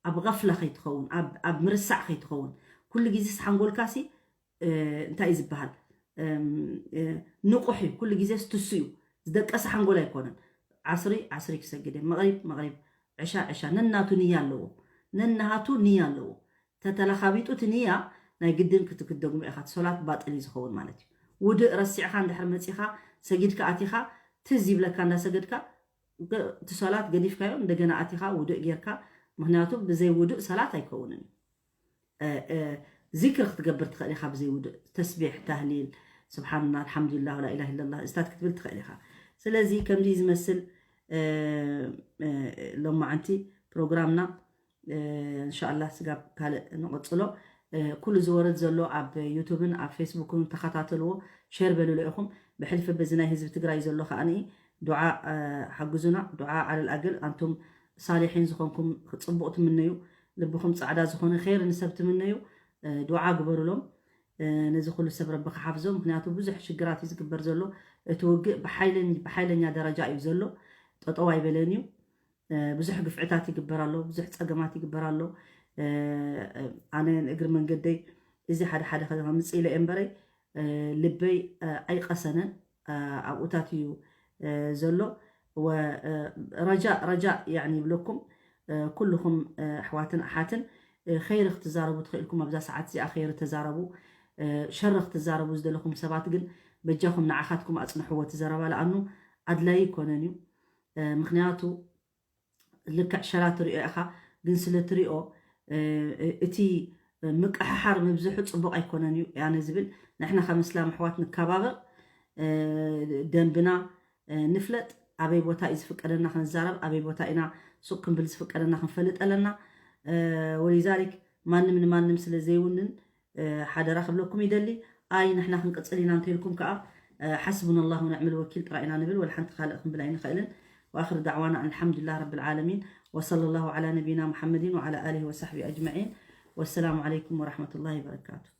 ኣብ غፍላ ከይትኸውን፣ ኣብ ኣብ ምርሳዕ ከይትኸውን። ኩሉ ግዜ ሓንጎልካሲ እንታይ እዩ ዝበሃል ንቑሕ እዩ። ኩሉ ግዜ ስትሱ እዩ። ዝደቀሰ ሓንጎል ኣይኮነን። ዓስሪ ዓስሪ ክሰግድ እየ፣ መቕሪብ መቕሪብ፣ ዕሻ ዕሻ። ነናቱ ንያ ኣለዎ። ነናሃቱ ንያ ኣለዎ። ተተለኻቢጡ እቲ ንያ ናይ ግድን ክትክደግሞ ኢኻ። እቲ ሶላት ባጥል እዩ ዝኸውን ማለት እዩ። ውድእ ረሲዕኻ እንድሕር መፂኻ ሰጊድካ ኣቲኻ ትዝ ይብለካ እንዳሰገድካ እቲ ሶላት ገዲፍካዮ እንደገና ኣቲኻ ውድእ ጌርካ። ምክንያቱ ብዘይ ውድእ ሰላት ኣይከውንን እዩ። ዚክር ክትገብር ትኽእል ኢኻ ብዘይ ውድእ። ተስቢሕ፣ ታህሊል፣ ስብሓንላ፣ ኣልሓምዱሊላ፣ ላኢላ ኢላላ፣ እዚታት ክትብል ትኽእል ኢኻ። ስለዚ ከምዚ ዝመስል ሎማዓንቲ ፕሮግራምና እንሻላ ስጋብ ካልእ ንቕፅሎ። ኩሉ ዝወርድ ዘሎ ኣብ ዩቱብን ኣብ ፌስቡክን ተኸታተልዎ፣ ሸር በልሉ ኢኹም። ብሕልፊ በዚ ናይ ህዝቢ ትግራይ ዘሎ ከዓኒ ዱዓ ሓግዙና። ዱዓ ዓለል ኣገል ኣንቱም ሳሊሒን ዝኾንኩም፣ ፅቡቕ ትምነዩ፣ ልብኹም ፃዕዳ ዝኾነ ኸይር ንሰብ ትምነዩ፣ ዱዓ ግበሩሎም። ነዚ ኩሉ ሰብ ረቢ ክሓፍዞ። ምክንያቱ ብዙሕ ሽግራት እዩ ዝግበር ዘሎ። እቲ ውግእ ብሓይለኛ ደረጃ እዩ ዘሎ። ጠጠው ኣይበለን እዩ። ብዙሕ ግፍዕታት ይግበር ኣሎ፣ ብዙሕ ፀገማት ይግበር ኣሎ። ኣነ ንእግሪ መንገደይ እዚ ሓደ ሓደ ከምፅእ ኢለ እምበረይ ልበይ ኣይቀሰነን። ኣብኡታት እዩ ዘሎ። ረጃእ ረጃእ ያኒ ይብለኩም ኩልኹም ኣሕዋትን ኣሓትን ኸይሪ ክትዛረቡ ትኽእልኩም ኣብዛ ሰዓት እዚኣ ኸይሪ ተዛረቡ። ሸሪ ክትዛረቡ ዝደለኹም ሰባት ግን በጃኹም ንዓኻትኩም ኣፅንሕዎ እቲ ዘረባ ለኣኑ ኣድላይ ይኮነን እዩ። ምክንያቱ ልክዕ ሸራ ትሪኦ ኢኻ፣ ግን ስለ ትሪኦ እቲ ምቅሕሓር ምብዝሑ ፅቡቅ ኣይኮነን እዩ ያነ ዝብል። ንሕና ከም እስላም ኣሕዋት ንከባበር፣ ደንብና ንፍለጥ፣ ኣበይ ቦታ እዩ ዝፍቀደና ክንዛረብ፣ ኣበይ ቦታ ኢና ሱቅ ክንብል ዝፍቀደና ክንፈልጥ ኣለና። ወሊዛሊክ ማንም ንማንም ስለ ዘይውንን ሓደራ ክብለኩም ይደሊ። ኣይ ንሕና ክንቅፅል ኢና እንተኢልኩም ከዓ ሓስቡና ላሁ ወነዕመል ወኪል ጥራይ ኢና ንብል፣ ወላ ሓንቲ ካልእ ክንብል ኣይንኽእልን። ወኣኽር ዳዕዋና ኣልሓምዱሊላህ ረብል ዓለሚን ወሰለ ላሁ ዓላ ነቢይና ሙሓመድን ወዓላ ኣሊሂ ወሳሕቢ ኣጅመዒን። ወሰላሙ ዓለይኩም ወረሕመቱላሂ ወበረካቱ።